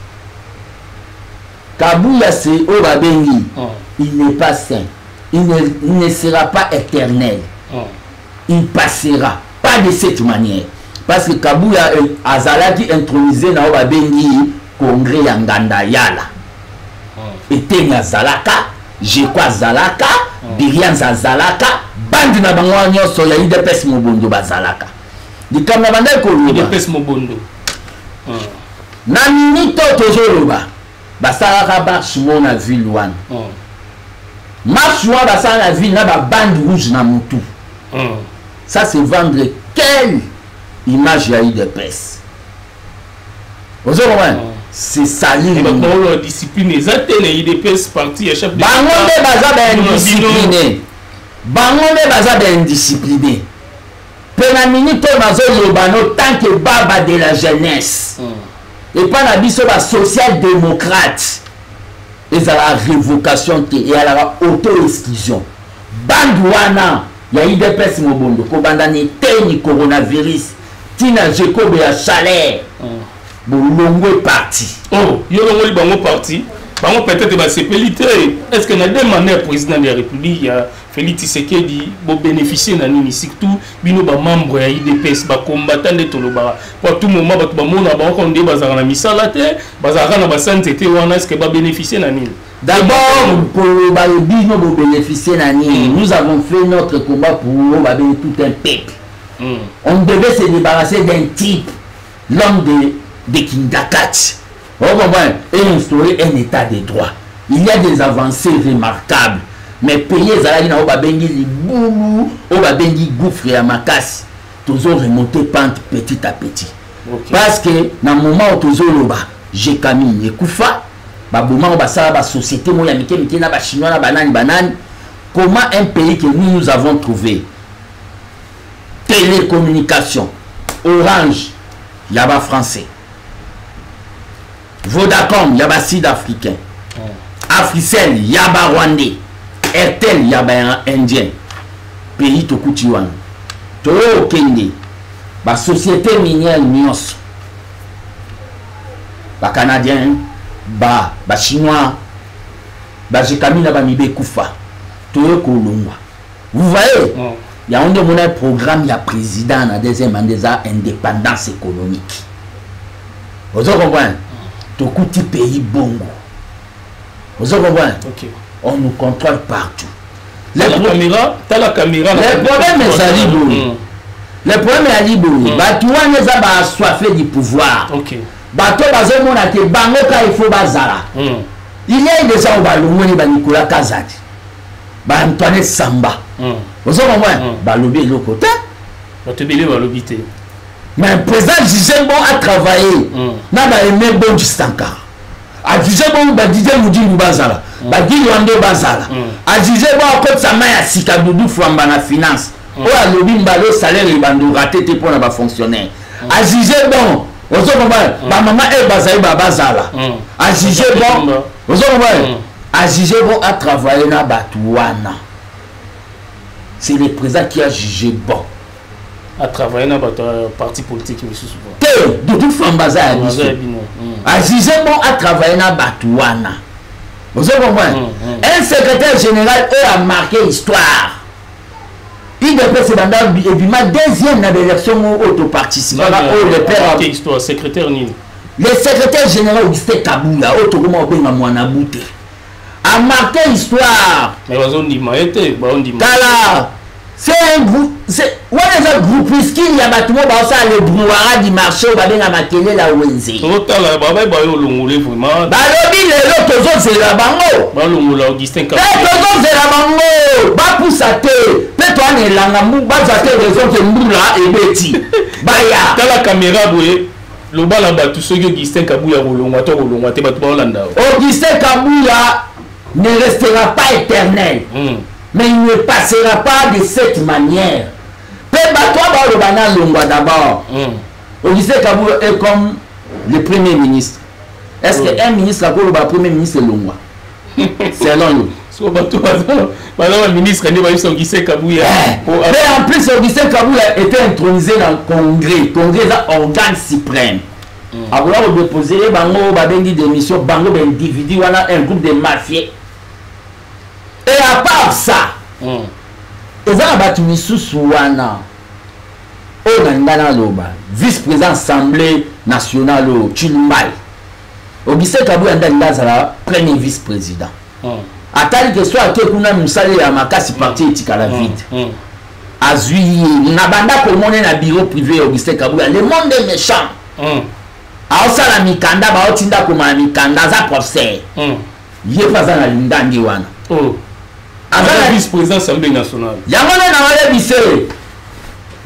Kabuya, se oyo babengi, il n'est pas saint, il ne sera pas éternel. Il passera pas de cette manière. Parce que Kabuya azalaki intronisé na oyo babengi congrès ya Nganda Yala. Eteni azalaka, Jeko azalaka, Birianza azalaka, bandi na bango wana nyonso ya UDPS Mobondo bazalaka. Likambo na bandaki koloba, UDPS Mobondo. Na minute oyo tozoloba, basalaka marche moko na ville wana. Marche wana basala na ville na ba bande rouge na mutu. Ça, c'est vendre quelle image ya UDPS? Ozo comprendre? C'est salir. Bango discipline eza te na UDPS, parti ya chef de Bango nde baza ba indiscipliné. Bango nde baza ba indiscipliné. Mpe na minute oyo nazoloba no, tant que baba de la jeunesse, epai na biso ba social démocrate, ezalaka révocation te, eyalaka auto exclusion. Bande wana ya UDPS Mobondo, kobanda na eteni coronavirus ntina Jacob ya chaleur, bolongwe parti. Oh, yo longoli bango parti, bango peut-être basepeli te. Est ce que na deux manières, président de la République ya Félix Tshisekedi, bobénéficie na nini, surtout bino bamembre ya UDPS, bacombattant nde tolobaka po à tout moment bato bamona bango kaka nde bazalaka na misala te, bazalaka na basanzete wana? Est ce que babénéficie na nini? D'abord, koloba bino bobénéficier na nini, nous avons fait notre combat pour babengi tout un peuple. On devait se débarrasser d'un type, l'homme de Kingakati, comprendre, et instaurer un état de droit. Il y a des avancées remarquables, mais pays ezalaki na oyo babengi libulu, oyo babengi gouffre ya makasi. Tozo remonter pente petit à petit. Parce que na moment oyo tozoloba, Gécamines ekufa, baboma oyo basala basociété moko ya mike mike na bachinois na banani banani. Comment un pays que nous, nous avons trouvé télécommunication, Orange ya bafrançais, Vodacom ya basud africain, Africell ya barwandais, Airtel ya baindien, pays tokuti wana toyokende basociété minière nyonso, bacanadien, bachinois, bagécamines na bamibe ekufa, toye kolongwa. Vous voyez, yango nde omona programme ya président na deuxième mandat eza indépendance économique. Ozo comprendre? Tokuti pays bongo. Ozo comprendre? On nous contrôle partout. Les caméra, tala caméra. Les problèmes ezali boye. Le problème ezali boye, bato wana eza baassoiffé du pouvoir. Bato bazomona te bango ka il faut bazala. Il y a déjà oyo balongoli, banicolas Kazadi, baantoine Samba. Ozo comprendre? Balobi eloko te. Bato ebele balobi te. Mais président juge bon a travaillé na baeme Bonji Sankara, ajuge bon badidie Mudindu bazala, badilwa nde bazala. Ajuge bon akotisa mai ya sika, Dudu Fwamba na finance, oyo alobi mbala oyo salaire ebando rate te mpona bafonctionnaire. Ajuge bon, ozo comprendre, bamama oyo bazali bazala. Ajuge bon, ozo comprendre, ajuge bon a travaillé na bato wana. C'est le président qui a jugé bon. A travaillé na bato ya parti politique misusu? Te, Dudu Famba aza ya biso. Ajuge bon a travaillé na bato wana. Ozo comprendre? Un secrétaire général oyo a marqué histoire. UDPS ebanda ebima deuxième na baélection moko oyo toparticipaka, oyo le père Histoire secrétaire nini? Le secrétaire général Augustin Kabuya, oyo tokoma kobenga mwana bute, a marqué histoire. Mais bazondima ye te, baondima. Tala, c'est un groupe, wana eza groupuscule ya bato mo baosala le brouhaha du marché oyo babenga makelele ya wenze. Tozotala babai bayo olongole vraiment. Balobi lelo tozozela bango. Balongola Augustin. Te, tozozela bango bapusa te, mpe towana elanga bazwa te raison ke mbula ebeti, baya. Tala caméra boye, loba na bato soki Augustin Kabuya kolongwa to kolongwa te, bato baolanda. Augustin Kabuya ne restera pas éternel, mais il ne passera pas de cette manière. Mpe bato oyo baoloba na longwa d'abord, Augustin Kabuya est comme le premier ministre. Est ce que un ministre akoloba premier ministre elongwa, selon yo? So bato baza baministre nde bayebisa Augustin Kabuya. Mais en plus, Augustin Kabuya était intronisé dans le congrès. Congrès eza organe suprême. Akoya kodépose ye bango babengi démission, bango baindividu wana, un groupe de mafieux. Et à part ça, eza na bato misusu wana. Oyo na ngai naloba, vice président Assemblée nationale oyo Tshilumbayi, Augustin Kabuya nde alingi azala premier vice président. Atali ke so ake kuna, mosala ya makasi, parti etikala vide. Azwi ye na banda komona na bureau privé ya Augustin Kabuya. Le monde est méchant. Aosala mikanda, baotinda komana mikanda, aza professeur. Ye mpe aza na lingangi wana. Oh. Aza na vice président Assemblée nationale. Yango nde na wayebise,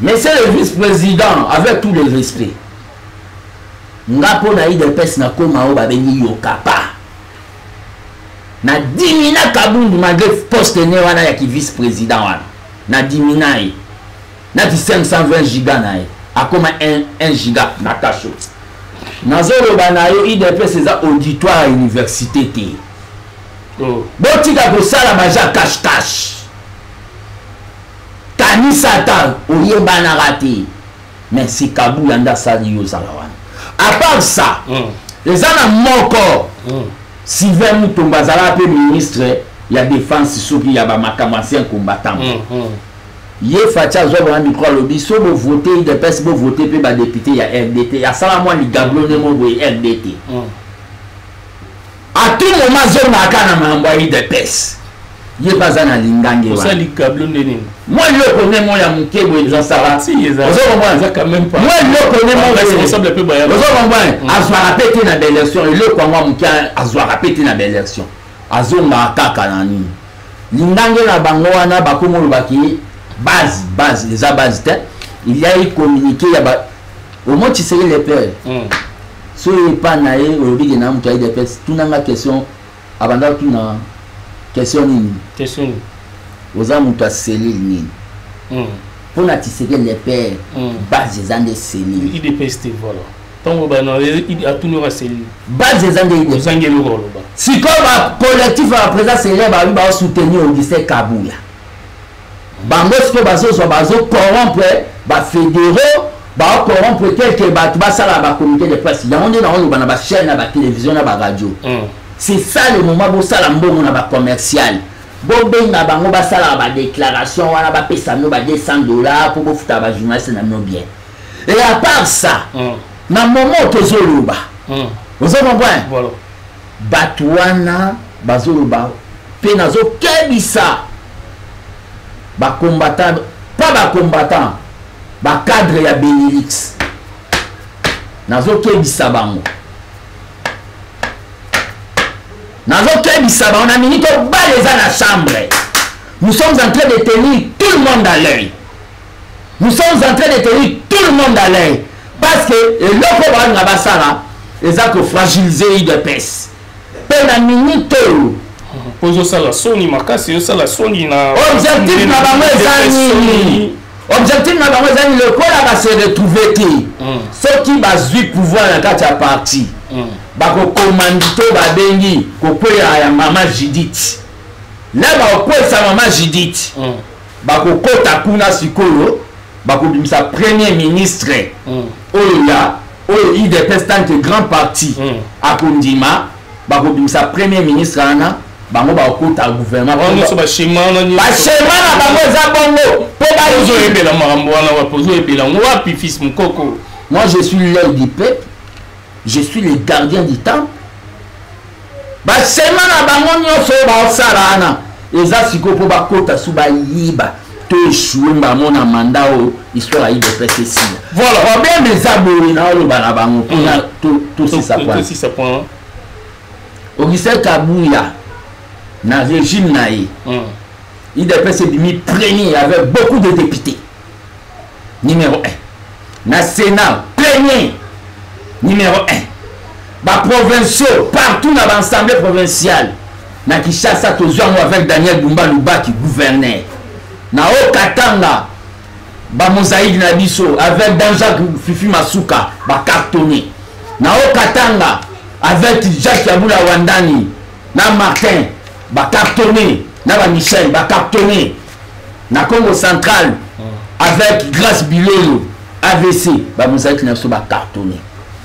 monsieur le vice président, avec tout le respect, nga mpo na UDPS nakóma oyo babengi yokapa na dimina Kabundu, malgré poste ne wana ya ki vice président wana, na dimina ye nati 520 giga na ye akóma 1 giga na kasho. Nazoloba na yo, UDPS eza auditoire ya université te. Oh. Botika kosala baja cache cache. Kanisa ata oyebanaka te, mais c'est Kabuya nde asali yo ozala wana. À part ça, eza na moko, Sylvain Mutombo, azalaka mpe ministre ya défense, soki ya bamakambo ancien combattant. Ye Fatshi azwa bona micro, alobi so bovote UDPS, bovote mpe badéputé ya RDT. Asala mwa ligablo nde mo boye RDT. À tout moment azongaka na makambo ya UDPS. Ye mpe aza na lingange. Osala ligablo nde nini? Mwa eloko nde mo ya moke boye ezasala. Si, ozo comprendre? Quand même pas. Mwa eloko nde mo responsable mpe baya. Ozo comprendre? Azwaka mpe te na baélection. Eloko yango ya moke azwaka mpe te na baélection, azongaka kaka na nini, lingange na bango wana. Bakomi olobaki base, base eza base te. Il y a eu communiqué ya ba omo Tshisekedi le père. So epa na ye olobi ke na moto ya UDPS, tunanga question, abanda tuna question nini? Question nini? Oza moto ya cellule nini? Mpona Tshisekedi le père, base eza nde cellule. UDPS te, voilà. Ntango bana atuni oka cellule. Base eza nde UDPS. Ozangi eloko oloba. Sikoyo bacollectif ya baprésident cellulaire babi baosoutenir Augustin Kabuya. Bango sikoyo bazozwa, bazocorrompre bafédéraux, baocorrompre quelque bato basala bacommuniqué de presse. Yango nde naoloba na bachaîne, na batélévision, na baradio. C'est ça le moment bosala mbongo na bacommercial. Bobenga bango basalaka badéclaration wana, bapesa bino ba 200 $ mpo bofuta bajournaliste na bino bien. Et à part ça, na moment tozoloba, ozo comprendre? Voilà. Bato wana bazoloba mpe nazokebisa bacombattant, pas bacombattant, bacadre ya Benelux, nazokebisa bango, nazokebisa bango na minute obala eza na chambre. Nous sommes en train de tenir tout le monde à l'œil, nous sommes en train de tenir tout le monde à l'œil, parce que eloko balinga basala eza kofragiliser UDPS. Mpe na minute oyo mpo ozosala soni makasi, ozosala soni na Objectif na bango eza nini? Objectif na bango eza nini? Lokola base retrouve te, soki bazwi pouvoir na kati ya parti, bakokomandite oyo babengi kokwela ya mama Judith. La bakokwesa mama Judith, bakokota kuna sikoyo, bakobimisa premier ministre oyo ya oyo UDPS tant que grand parti akondima. Bakobimisa premier ministre wana, bango bakokota gouvernement. Wana nyonso baschéma wana nyonso. Baschéma na bango eza bongo mpo Ozoyebela makambo wana wapi? Ozoyebela yango wapi, fils Mokoko? Moi, je suis l'œil du peuple, je suis le gardien du temple. Baschéma na bango nyonso oyo baosala wana eza sikoyo mpo bakota su, bayiba to échoué bango na mandat oyo, histoire ya UDPS esila. Voilà. Problème eza boye, na oloba na bango mpona tosisa point. Tosisa point. Augustin Kabuya na régime na ye, UDPS ebimi premier avec beaucoup de députés, numéro 1 na Sénat, premier, numéro 1 baprovinciaux partout na baassemblée provinciale. Na Kinshasa tozwi yango avec Daniel Bumba Lubaki gouverneur, na Haut Katanga bamosaïque na biso avec Dan Jacques Fifi Masuka bacartonné, na Haut Katanga avec Jacques Yabula Wandani na Martin bacartonné, na bamichel bacartonné, na Congo Central avec Grâce Bilolo AVC, bamosaïque na biso bacartonné.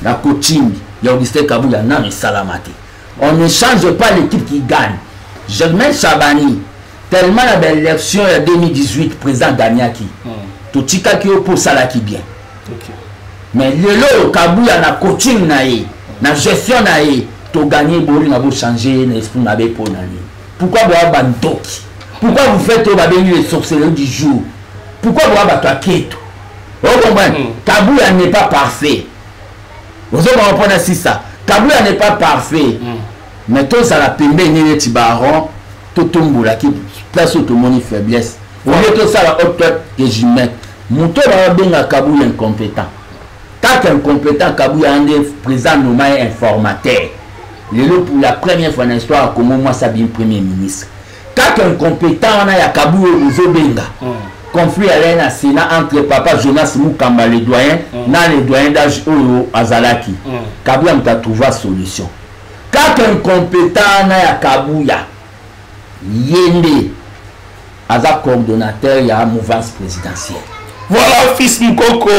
Na coaching ya Augustin Kabuya nano esalama te. On ne change pas l'équipe qui gagne. Germain Chabani, tellement na baélection ya 2018 président gagnaki. Totikaki yo mpo osalaki bien. Mais lelo Kabuya na coaching na ye, na gestion na ye, toganye, bolinga bochange ye na esprit mabe mpo na nini? Pourquoi boya bandoki? Pourquoi vous faites oyo babengi les sorcelleries du jour? Pourquoi boya bato ya keto? Ocomprendre? Kabuya n'est pas parfait. Ozobanga mpona sisa, Kabuya n'est pas parfait, mais tozala pembeni neti baron, totombolaki place oyo tomoni faiblesse, olie tosala autre que jumette. Moto oyo babenga Kabuya incompétent, kaka incompétent Kabuya nde président noma ye informateur. Lelo, pour la première fois na histoire ya Congo, mwasi abimi premier ministre. Kaka incompétent wana ya Kabuya oyo bozobenga, conflit alai na Sénat entre papa Jonas Mukamba, le doyen, na le doyen d'âge oyo azalaki. Kabuya moto atrouva solution. Kaka incompétent wana ya Kabuya, ye nde aza coordonnateur ya mouvance présidentielle. Voilà, fils Mukoko.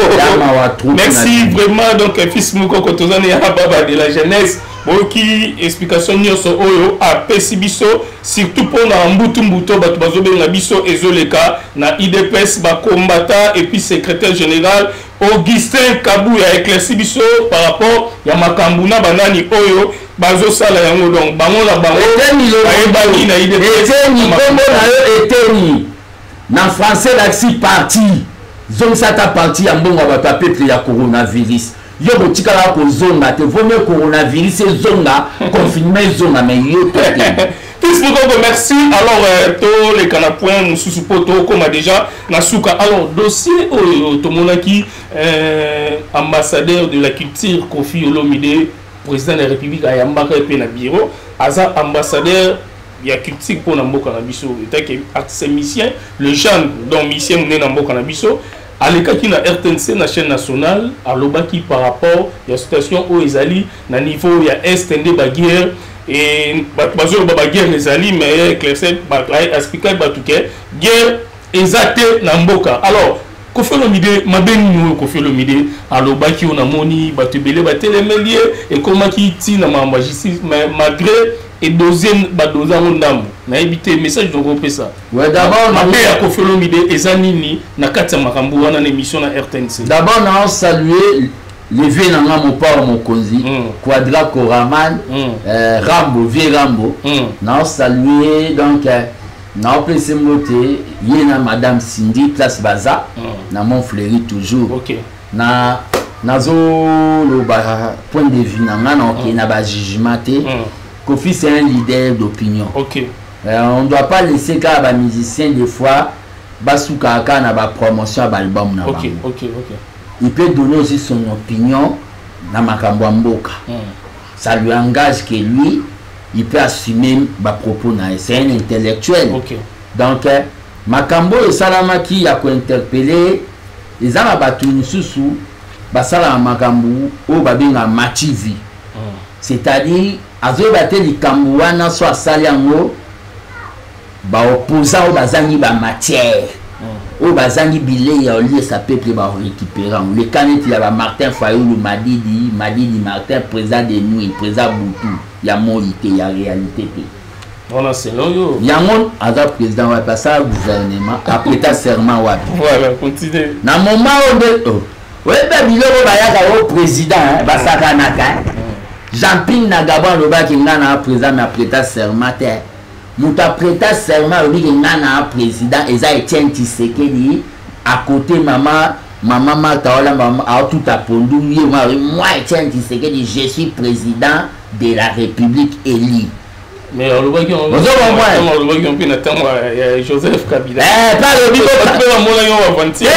Merci vraiment. Donc, fils Mukoko, tozani ya baba de la jeunesse. Boki explication nyonso oyo apesi biso, surtout mpona mbutu mbutu bato bazobenga biso ezoleka na UDPS bakombata, et puis secrétaire général Augustin Kabuya éclairci biso par rapport ya makambo na banani oyo bazosala yango. Donc bango na bango bayebani na UDPS. Eteni, nkombo na yo Eteni na français lakisi parti. Zongisa ata parti ya mbongo ya bato ya peuple ya coronavirus. Yo botikalaka kozonga te. Vaut mieux coronavirus ezonga, confinement ezonga, mais yo to te. Fils Mukoko, merci. Alors, toleka na point mosusu mpo tokóma déjà na suka. Alors, dossier oyo tomonaki, ambassadeur de la culture Koffi Olomide, président de la République ayambaka ye mpe na bureau. Aza ambassadeur ya culture mpo na mboka na biso, etake artiste musicien, le jeune, donc musicien monene na mboka na biso. Alekaki na RTNC, na chaîne nationale, alobaki par rapport ya situation oyo ezali na niveau ya Est, nde baguerre e bato bazoloba baguerre ezali, mais éclaircir bato, expliquer bato ke guerre eza te na mboka. Alors Koffi Olomide, mabe nini oyo Koffi Olomide alobaki oyo namoni bato ebele batelemeli ye, ekomaki ntina makambo ya justice? Mais malgré edosie, badoze yango ndambo, nayebi te message tokopesa. Ouais, d'abord mabe ya Koffi Olomide eza nini na kati ya makambo wana na émission na RTNC? D'abord na saluer le vieux na nga, mopao mokonzi, Quadra Koraman, Rambo, vieux Rambo. Na saluer, donc naopesi mbote ye na madame Cindy, place baza na Montfleury toujours. Na nazoloba point de vue na nga, na okende na bajugement te. Koffi, c'est un leader d'opinion. On ne doit pas laisser kaka bamusicien, des fois basukaka kaka na bapromotion ya baalbum na bango. Il peut donner aussi son opinion na makambo ya mboka. Ça lui engage que lui, il peut assumer bapropos na ye. C'est un intellectuel. Donc makambo oyo esalamaki ya kointerpeller, eza na bato mosusu basalaka makambo oyo babengaka machivi, c'est-à-dire azoyeba te likambo wana so asali yango, baopposant oyo bazangi bamatière, oyo bazangi bilei ya oliesa peuple, barécupérer yango. Leka neti ya bamartin Fayulu Madidi, Madidi Martin, président de nuit, président butu ya moi te, ya réalité te. Wana selon yo. Yango aza président wapi? Asala gouvernement, aprêta serment wapi? Voilà, continue. Na moment oyo nde, oh, oyeba biloko bayaka o président basakanaka. Jean-Ping na Gabon alobaki: "Nga na président", mais aprêta serment te. Moto aprêta serment, alobiki: "Nga na président", eza Etienne Tshisekedi. À côté, mama Martha Olamba aotuta pondu. Ye: "Moi, Etienne Tshisekedi, je suis président de la République élu." Mais alobaki alobaki mpe na ntango ya Joseph Kabila. Mpe alobi. Mpe bamonaki yango aventure.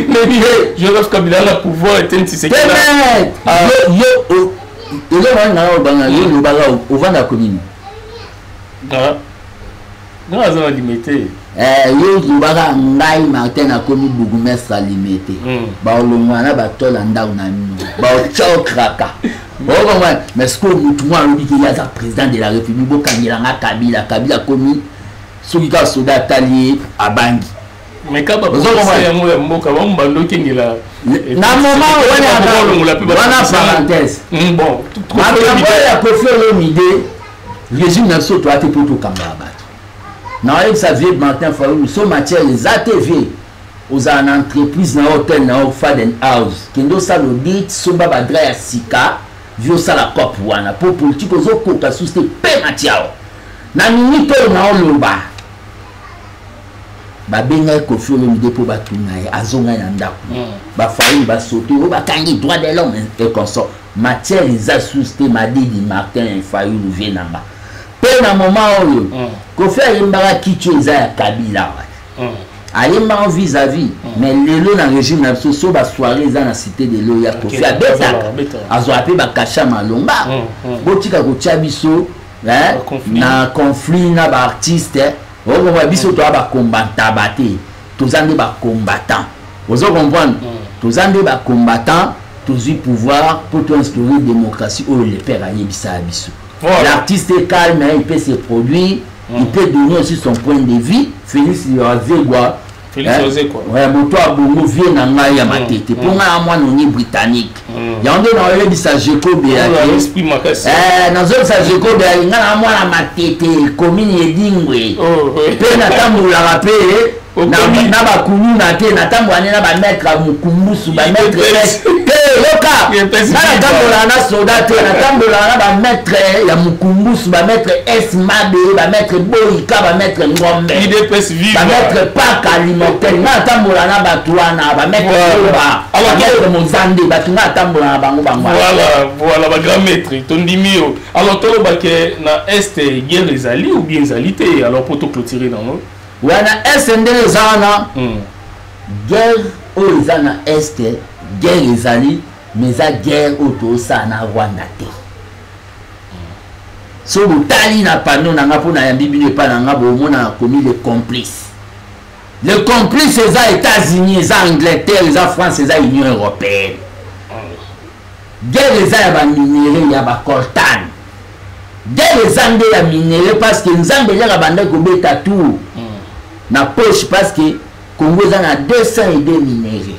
Mais Joseph Kabila na pouvoir, Etienne Tshisekedi. Yo eloko wana na obanga, yo olobaka ovanda komini. Nga aza na Limete. Yo olobaka: "Ngai Martin nakomi bourgmestre Limete." Baolongwa na batola ndako na bino, baotiokraka, okomona. Mais sikoyo motu moko alobi ke ye aza président de la République, bokangelanga Kabila. Kabila akomi soki kaka soda atali ye, abangi. Mais kaba yango ya mboka bambando okengela. Na moment wana, parenthèse, bon. Makambo oyo ya Koffi Olomide, régime na biso toya te mpo tokangaka bato. Naoyebisa vieux Martin Fayulu, so matière eza te, vieux. Ozala na entreprise na yo, hotel na yo, Faden House, kende osala audit, somba badra ya sika, vi osala cop wana mpo politike ozokoka susu te. Mpe matiao na minute oyo naoloba, babengaki Koffi Olomide mpo batuna ye, azongai na ndako. Bafayulu basote oyo bakangi droit de l'homme et consort, matière eza susu te. Madidi Martin Fayulu vie nanga mpe na moment oyo Koffi ayembaka kiti oyo eza ya Kabila. Ayembaka vis-à-vis, mais lelo na régime na biso, so basoirée eza na Cité de l'eau ya Koffi, abetaka, azwaka mpe bakasha malonga. Botika kotia biso na conflit na baartiste. Okomona biso toya bakombantaba te, toza nde bacombattant. Ozo comprendre? Toza nde bacombattant, tozwi pouvoir mpo toinstaurer démocratie oyo le père ayebisaka biso. L'artiste est calme, il peut se produire, il peut donner aussi son point de vue. Félix Wazekwa, ouais, moto abongo, vie na ngai ya matete, mpo ngai ya mwana oni britannique. Yango nde naoyebisa Jacob yake, nazoyebisa Jacob yake, ngai na mwana Matete, commune Edingwe, mpe natambolaka mpe na bakuluna te, natambola nde na bamaître ya mokumbusu, bamaître te. Yoka, nga natambolaka na soda te, natambolaka na bamaître ya mokumbusu, bamaître S Mabe, bamaître Boyika, bamaître Ngombe, bamaître Park alimentaire. Nga natambolaka na bato wana, bamaître Loba, bamaître Mozande, bato nga natambolaka na bango bango. Voilà, bagrand maître, tondimi yo. Alors tolobake na Est, guerre ezali ou bien ezali te? Alors po toclôturer nango. Wana Est ndenge eza wana, guerre oyo eza na Est, guerre ezali, mais eza guerre oyo tozosala na Rwanda te. So botali na pano na nga mpo nayambi bino epai na nga, bomona nakomi le complice. Le complice eza États-Unis, eza Angleterre, eza France, eza Union européenne. Guerre eza ya baminerais, ya bacoltan. Guerre eza nde ya minerais, parce que Nzambe eliaka bandaki kobeta tour na poche, parce que Congo eza na 202 minerais.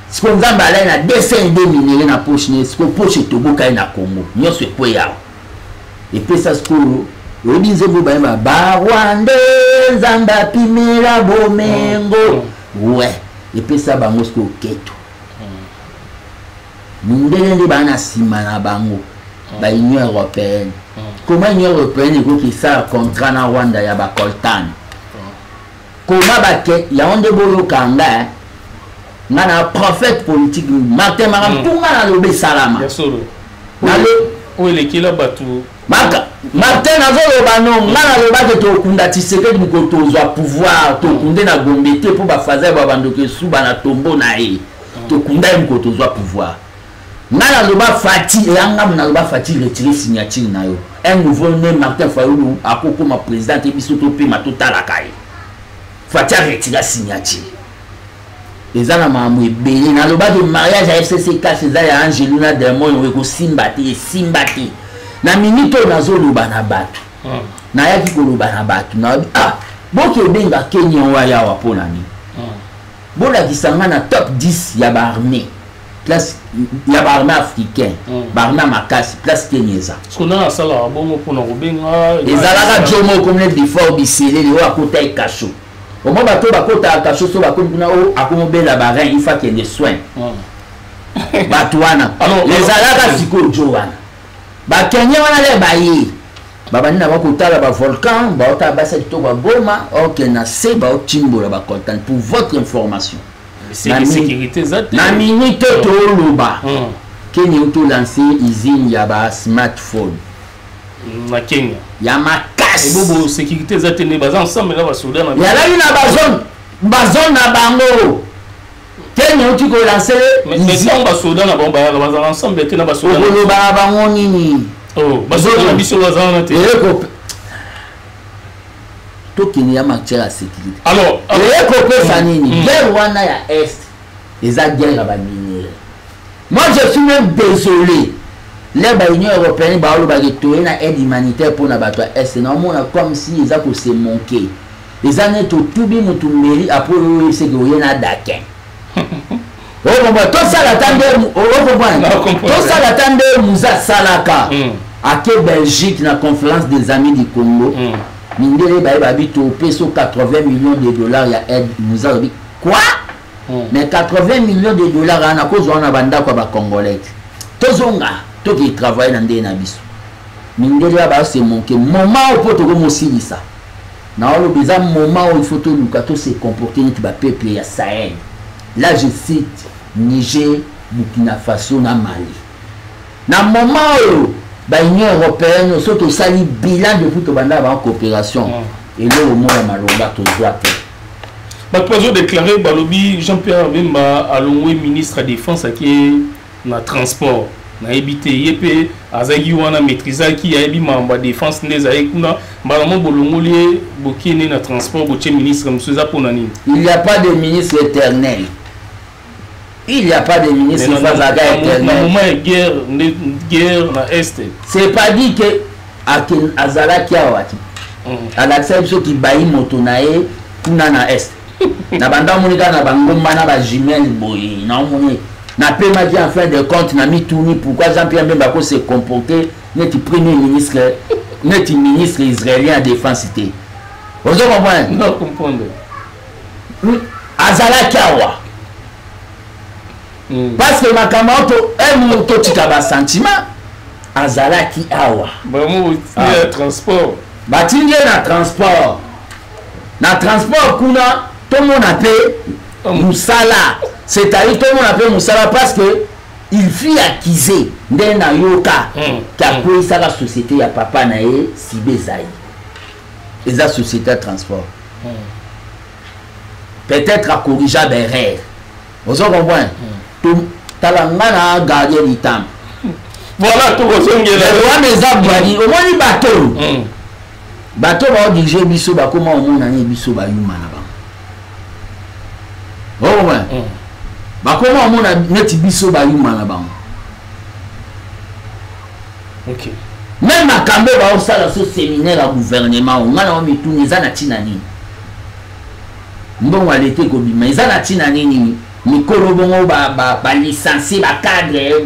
Siko Nzambe alai na 202 minerais na poche ne, siko poche etoboka ye na Congo nyonso ekweya awa, epesa sikoyo. Oyebi nzembo bayemba barwande, Nzambe apimela bomengo we, epesa bango sikoyo keto. Mindele nde baa na nsima na bango, baunion européenne. Comment Union européenne ekoki esala contrat na Rwanda ya bacoltan? Koma bake yango nde boyoka nga, nga na prophète politique Martin Makambo, mpo nga naloba esalama. Oyo elekela bato. Martin, nazoloba no, nga nalobaki tokunda Tshisekedi mokolo tozwa pouvoir. Tokunde na Gombe te, mpo bafaza ba bandoki esuba na tombo na ye. Tokunda ye mokolo tozwa pouvoir. Nga naloba Fati eya ngambo, naloba Fati retire signature na yo, un nouveau né Martin Fayulu akokoma président te. Biso topema, totalaka ye. Fati aretira signature. Eza na makambo ebele. Nalobaki mariage ya FCC CACH eza ya Angelu na Dermon, oyo ekosimba te, esimba te. Na minute oyo nazoloba na bato, nayaki koloba na bato, nalobi: ah, boki obenga Kenya oyo awa mpo na nini? Bolakisa nga na top 10 ya baarmée, place ya baarmée africain, baarmée ya makasi, place Kenya eza. Sikoyo asalaka bongo mpona kobenga. Ezalaka jo moko mne before biseleli oyo akota ekasho. Omoi bato oyo bakotaka kasho, so bakomi kuna, oyo akomobela barein, ifa akende soin. Bato wana ezalaka sikoyo jo wana, bakenya wana le baye babandi na bakotala bavolcan, baotala basi ya kitoko ya Goma, oke na se baotimbola bacoltan. Pour votre information, na minute oyo toloba, Kenya tolance usine ya basmartphone. Na Kenya? Ya makasi. Ebobo sécurité eza te, nde baza ensemble na basoda na yalaki na bazone, bazone na bango. Kenya oti kolance. Ntango basoda na bango bayaka, bazala ensemble te na basoda. Okoloba na bango nini? Basoda na biso baza wana te. Tokende ya matière ya sécurité. Alors. Eye kopesa nini? Guerre wana ya Est eza guerre ya baminerais. Moi, je suis même désolé, le baunion européenne baolobaki toye na aide humanitaire mpona bato ya Est. Naomona comme si eza kose manquer, eza neti otubi motu mbeli, apres oyo oyebiseke oye na dakin. Okomprendre? Tosala ata nde, okomprendre, tosala ata nde muza asalaka, ake Belgique na conférence des Amis du Congo. Mindele baye babi topesi 80 millions de dollars ya aide. Mzee alobi quoi? Mais 80 millions de dollars wana kozwa wana bandako ya bacongolais te. Tozonga toke travaille na ndenge na biso. Mindele ya base moke moment oyo mpo tokomosilisa naoloba eza moment oyo il faut toluka tose comporter neti bapeuple ya Sahel. Là je cite Niger, Burkina Faso na Mali. Na moment oyo baunion européenne, so tosali bilan depuis tobanda ba coopération, eloko moko maloba tozwa te. Bato bazodéclare, balobi Jean Pierre Bemba alongwe ministre ya défense, ake na transport. Nayebi te, ye mpe azalaki wana, maîtrisaki, ayebi makambo ya défense nde ezalaki kuna. Mbala mo bolongoli ye, bokende na transport, botie ministre mosusu, eza mpona nini? Il n'y a pas de ministre éternel, il n'y a pas de ministre azalaka éternel. Na moment ya guerre nde, guerre na Est. C'est pas dit que azalaki awa ti alakisa biso kibayi moto na ye kuna na Est. Na banda omoni kaka na bangomba na bajumelle boye, naomoni napemaki. En fin de compte na mituni pourquoi Jean Pierre Bemba ko se comporter neti premier ministre, neti ministre israélien ya défense te. Ozo comprendre? Non, comprendre. Azalaki awa parce que makambo oyo to totika basentiment. Azalaki awa. Bango ah. Transport. Batindi ye na transport. Na transport kuna tomona mpe mosala, c'est-à-dire tomona mpe mosala, parce que il fut accusé nde nayoka ke akweyisaka société ya papa na ye Sibe Ezai, eza société ya transport. Peut-être akorigea baerreur, ozo comprendre? Tala nga na gardien du temple. Voilà, tokozongela. Wana eza bwani. Omoni bato oyo, bato baodirige biso, bakoma omonani biso bayuma na bango. Okomona bakoma omona neti biso bayuma na bango. Même makambo oyo baosala, so séminaire ya gouvernement o ngai na mituni, eza na ntina nini? Mbongo ya leta ekobima, eza na ntina nini? Mikolo bongo balicencie bacadre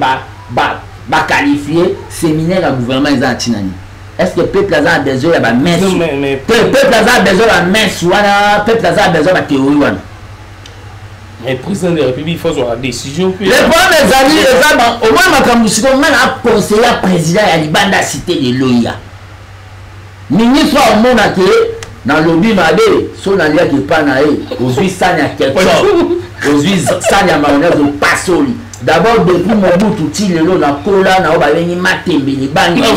baqualifie, séminaire ya gouvernement eza na ntina nini? Est ce que peuple aza na besoin ya bamesse? Peuple aza na besoin ya bamesse wana? Peuple aza na besoin ya bathéorie wana? Mais président de la République, il faut avoir la décision. Le problème ezali, eza au moins makambo sikoyo ngai na conseiller président ya libanda, cité de l'OUA, ministre omona ke nalobi mabe so naliaki epa na ye. Ozwi sani ya ketchup, ozwi sani ya mayonnaise, opasoli. D'abord depuis Mobutu ti lelo nakola na oyo babengi matembe, libangi na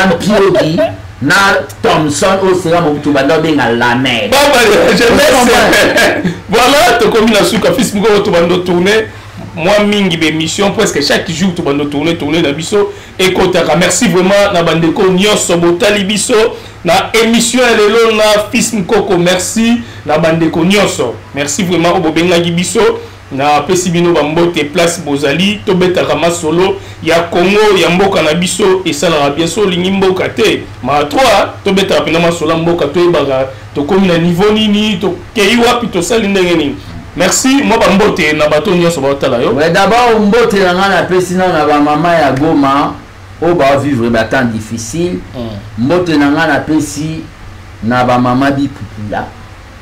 mpiodi na Thomson oyo sera Mobutu banda obenga la mer. Voilà, tokomi na suka. Fils moko, tobanda tourner mwa mingi bémission, presque chaque jour tobanda tourner, tourner na biso ekotaka. Merci vraiment na bandeko nyonso botali biso na émission ya lelo na Fils Mokoko. Merci na bandeko nyonso, merci vraiment oyo bobengaki biso. Napesi bino bambote place bozali. Tobetaka masolo ya Kongo, ya mboka na biso, esalaka bien. So olingi mboka te ma 3, tobetaka mpena masolo ya mboka, toyebaka tokomi na niveau nini, tokei wapi, tosali ndenge nini. Merci, mwa bambote na bato nyonso baotala yo. Ouais, d'abord mbote na ngai napesi nano na bamama ya Goma oyo baovivre batemps difficile. Mbote na ngai napesi na bamama Bipupula,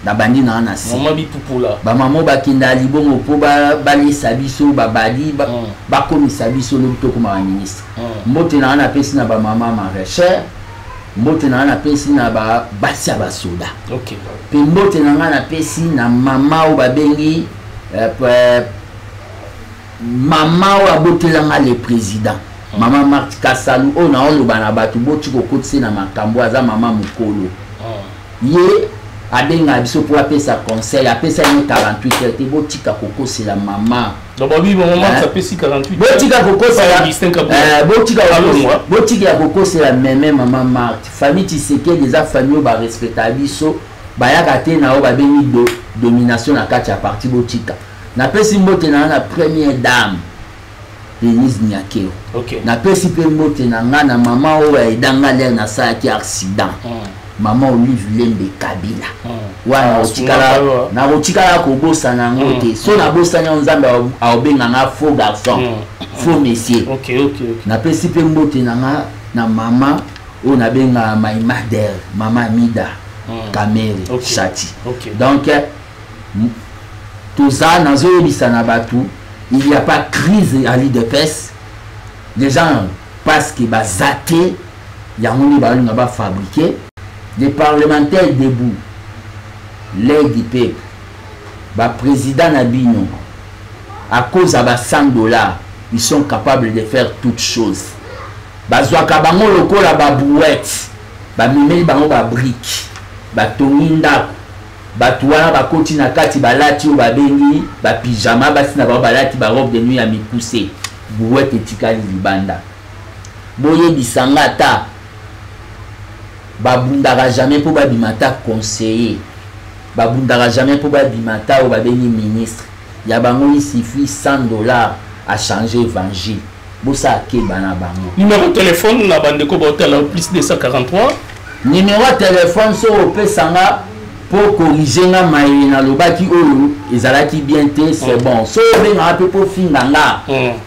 na bandi na nga na se. Mama Bipupula. Bamama oyo bakendaka libongo mpo balesa biso, babali bakomisa biso lobi tokóma baministre. Mbote na nga napesi na bamama maraîchère, mbote na nga napesi na basi ya basoda, mpe mbote na nga napesi na mama oyo babengi mama oyo abotelanga le président, mama Marthe Kasalu, oyo naoloba na bato boti kokotise na makambo. Aza mama mokolo, ye abengaka biso mpo apesa conseil. Apesa ye 48 heures te, botika kokosela mama. Botika kokosela, botika kokosela meme mama Marthe. Famille Tshisekedi eza famille oyo barespectaka biso, bayaka te na oyo babengi domination na kati ya parti. Botika. Napesi mbote na nga na première dame Denise Nyakeo. Napesi mpe mbote na nga na mama oyo aidanga lere nasalaki accident, mama Olive Lembe Kabila. Wana nakotikala kobosana yango te. So nabosani yango, Nzambe aobenga nga faux garçon, faux monsieur. Napesi mpe mbote na nga na mama. Oyo nabengaka my mother, mama Amida Kamere Shati. Donc toza, nazoyebisa na bato, il y a pas crise à l'UDPS. Les gens, parce que baza te, yango nde balinga bafabriquer. Les parlementaires debout, l'aide du peuple, baprésident na bino, à cause ya ba 100 $, ils sont capables de faire toutes choses. Bazwaka bango lokola babrouette, bamemeli bango babriques, batongi ndako. Bato wana bakoti na kati, balati oyo babengi bapyjama, basi na bango balati barobe de nuit ya mikuse, brouette etikali libanda. Boyebisanga, ata babundaka jamais mpo babima ata conseiller, babundaka jamais mpo babima ata oyo babengi ministre ya bango. Il suffit 100 $ à changer évangile. Bosala keba na bango. Numéro de téléphone na bandeko baotala, plus 243? Numéro ya téléphone, soki opesanga mpo corriger nga mayele nalobaki oyo ezalaki bien te, c'est bon. Soki obengaka mpe mpo finga nga,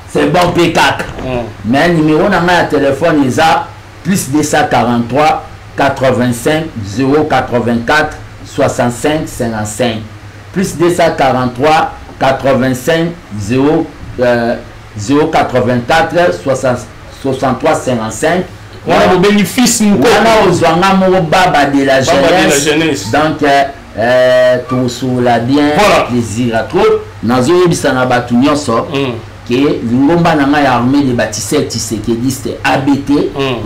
c'est bon mpe kaka. Mais numéro na ngai ya téléphone eza plus 243 85 084 65 55, plus 243 85 0 084 60 63 55. Wana bobengi fils Mukoko. Wana ozwanga moko baba de la Baba de la jeunesse. Jeunesse. Donc tosola bien. Plaisir à trop. Nazoyebisa na bato nyonso ke lingomba na ngai ya Armée de Bâtisseur Tshisekediste, ABT,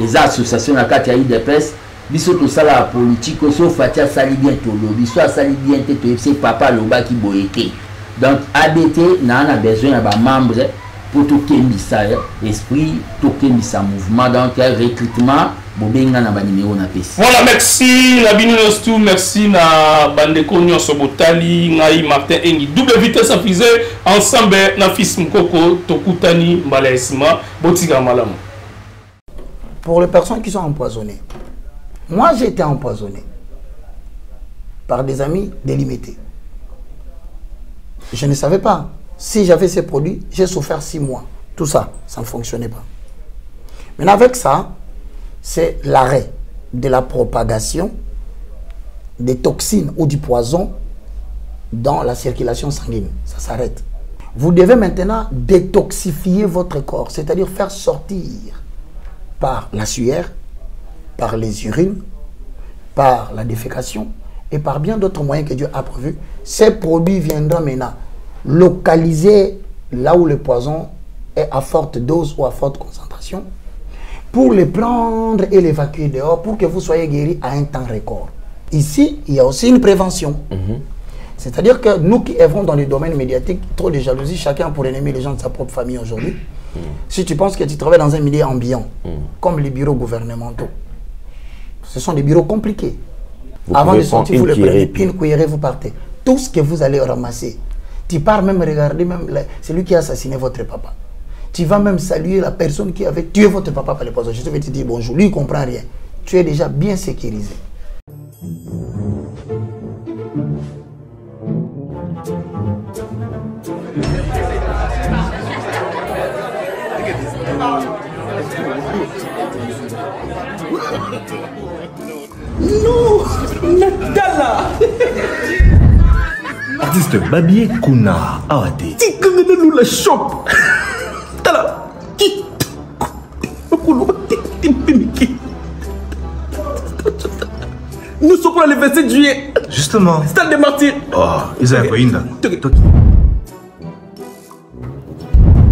eza association na kati ya UDPS. Biso tosalaka politike oyo, so Fatshi asali bien, tolobi, so asali bien te, toyebisi papa alobaki boye te. Donc ABT naa na besoin ya bamembre mpo tokembisa esprit, tokembisa mouvement. Donc recrutement, bobenga na banimero napesi. Voilà, merci na bino nyonso tu, merci na bandeko nyonso botali ngai Martin Engi, double vitesse à fusée, ensemble na fils Mukoko. Tokutani mbala ya nsima, botika malamu. Pour les personnes qui sont empoisonnées, moi, j'ai été empoisonné par des amis délimités. Je ne savais pas. Si j'avais ces produits, j'ai souffert 6 mois. Tout ça, ça ne fonctionnait pas. Maintenant, avec ça, c'est l'arrêt de la propagation des toxines ou du poison dans la circulation sanguine. Ça s'arrête. Vous devez maintenant détoxifier votre corps, c'est-à-dire faire sortir par la sueur, par les urines, par la défécation et par bien d'autres moyens que Dieu a prévus. Ces produits viendront maintenant localiser là où le poison est à forte dose ou à forte concentration pour les prendre et l'évacuer dehors pour que vous soyez guéri à un temps record. Ici, il y a aussi une prévention. C'est-à-dire que nous qui œuvrons dans le domaine médiatique, trop de jalousie, chacun pour ennemi les gens de sa propre famille aujourd'hui. Si tu penses que tu travailles dans un milieu ambiant, comme les bureaux gouvernementaux, ce sont des bureaux compliqués. Vous Avant pouvez de sortir, prendre vous une le cuillerée, prenez, puis- une cuillerée, vous partez. Tout ce que vous allez ramasser, tu pars même regarder même celui qui a assassiné votre papa. Tu vas même saluer la personne qui avait tué votre papa par les poisons. Je vais te dire bonjour. Lui, il ne comprend rien. Tu es déjà bien sécurisé. Non, Natala. Artiste babie kuna awa te. Tikanga nalula shop. Tala kitoko mpe mike nyonso mpona le 27 juillet. Justement. Stade des Martyrs. Oh, eza ya koyinda.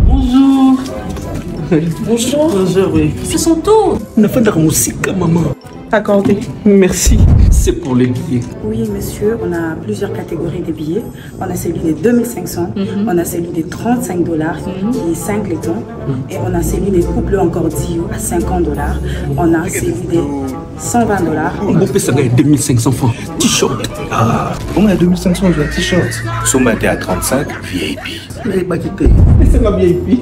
Bonjour. Bonjour. Bonjour, oui. Ce sont tout. Nafandaka mosika, maman. Accordé. Merci. C'est pour les billets. Oui, monsieur, on a plusieurs catégories de billets. On a celui de 2500, on a celui de 35 $ qui est 5 letons, et on a celui des couples encore Dio à 50 $. On a celui de 120 $. Bopesanga ya 2500 francs t-shirt. Ah, bongo ya 2500, ozwa t-shirt, somba te ya 35, VIP. Nayebaki te, pesanga VIP.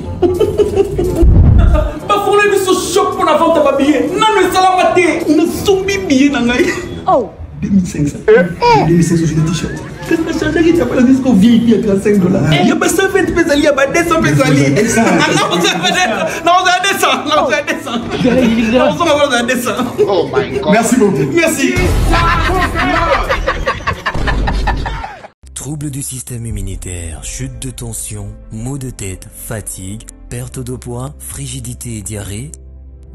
Bafungoli biso shop mpo na vente ya babillet, nano esalama te. Nasombi billet na ngai. Oh. 2500. 2500 sur le t-shirt. Qu'est-ce que ça change? Tu pas jusqu'au VIP à 35 dollars. Il y a pas 120 pesali, il y a pas 200 pesali. Non, non, on a 200. Non, on a 200. Non, on a 200. Oh my God. Merci beaucoup. Merci. Troubles du système immunitaire, chute de tension, maux de tête, fatigue, perte de poids, frigidité et diarrhée.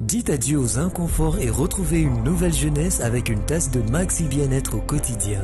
Dites adieu aux inconforts et retrouvez une nouvelle jeunesse avec une tasse de Maxi Bien-être au quotidien.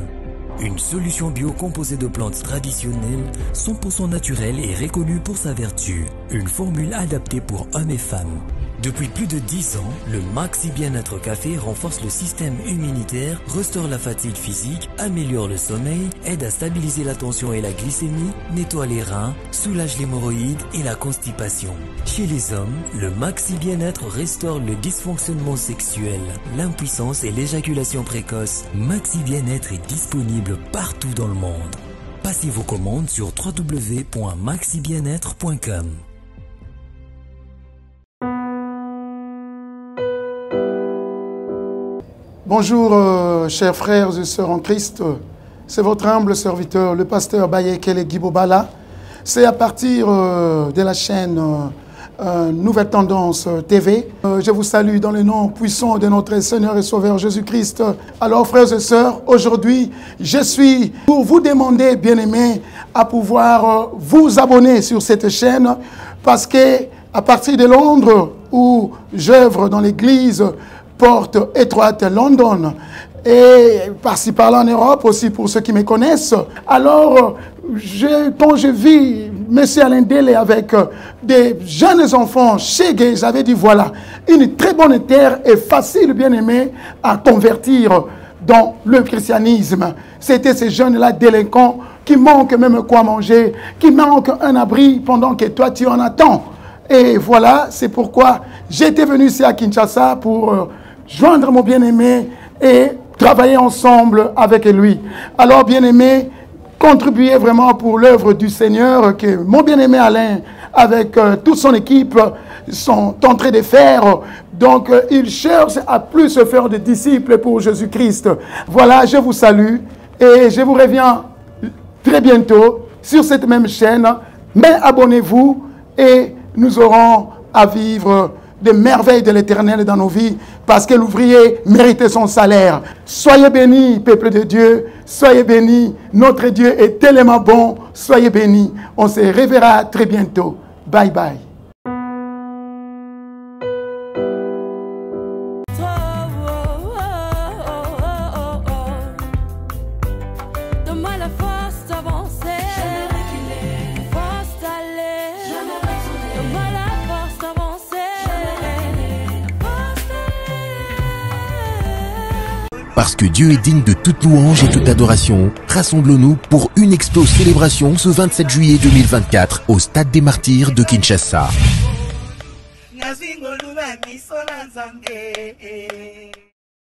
Une solution bio composée de plantes traditionnelles, 100% naturelle et reconnue pour sa vertu. Une formule adaptée pour hommes et femmes. Depuis plus de 10 ans, le Maxi Bien-être Café renforce le système immunitaire, restaure la fatigue physique, améliore le sommeil, aide à stabiliser la tension et la glycémie, nettoie les reins, soulage l'hémorroïde et la constipation. Chez les hommes, le Maxi Bien-être restaure le dysfonctionnement sexuel, l'impuissance et l'éjaculation précoce. Maxi Bien-être est disponible partout dans le monde. Passez vos commandes sur www.maxibienêtre.com. Bonjour, chers frères et sœurs en Christ. C'est votre humble serviteur, le pasteur Bayekele Guibobala. C'est à partir de la chaîne Nouvelle Tendance TV. Je vous salue dans le nom puissant de notre Seigneur et Sauveur Jésus-Christ. Alors, frères et sœurs, aujourd'hui, je suis pour vous demander, bien-aimés, à pouvoir vous abonner sur cette chaîne parce que à partir de Londres, où j'œuvre dans l'église Porte Étroite London, et par-ci par-là en Europe aussi pour ceux qui me connaissent. Alors, quand je vis M. Alain Délé avec des jeunes enfants chez Gay, j'avais dit voilà, une très bonne terre est facile, bien aimé, à convertir dans le christianisme. C'était ces jeunes-là délinquants qui manquent même quoi manger, qui manquent un abri pendant que toi tu en attends. Et voilà, c'est pourquoi j'étais venu ici à Kinshasa pour joindre mon bien-aimé et travailler ensemble avec lui. Alors, bien-aimé, contribuez vraiment pour l'œuvre du Seigneur que mon bien-aimé Alain, avec toute son équipe, sont en train de faire. Donc, il cherche à plus se faire de disciples pour Jésus-Christ. Voilà, je vous salue et je vous reviens très bientôt sur cette même chaîne. Mais abonnez-vous et nous aurons à vivre des merveilles de l'Éternel dans nos vies parce que l'ouvrier méritait son salaire. Soyez bénis, peuple de Dieu. Soyez bénis. Notre Dieu est tellement bon. Soyez bénis. On se reverra très bientôt. Bye bye. Parce que Dieu est digne de toute louange et toute adoration, rassemblons-nous pour une expo célébration ce 27 juillet 2024 au Stade des Martyrs de Kinshasa.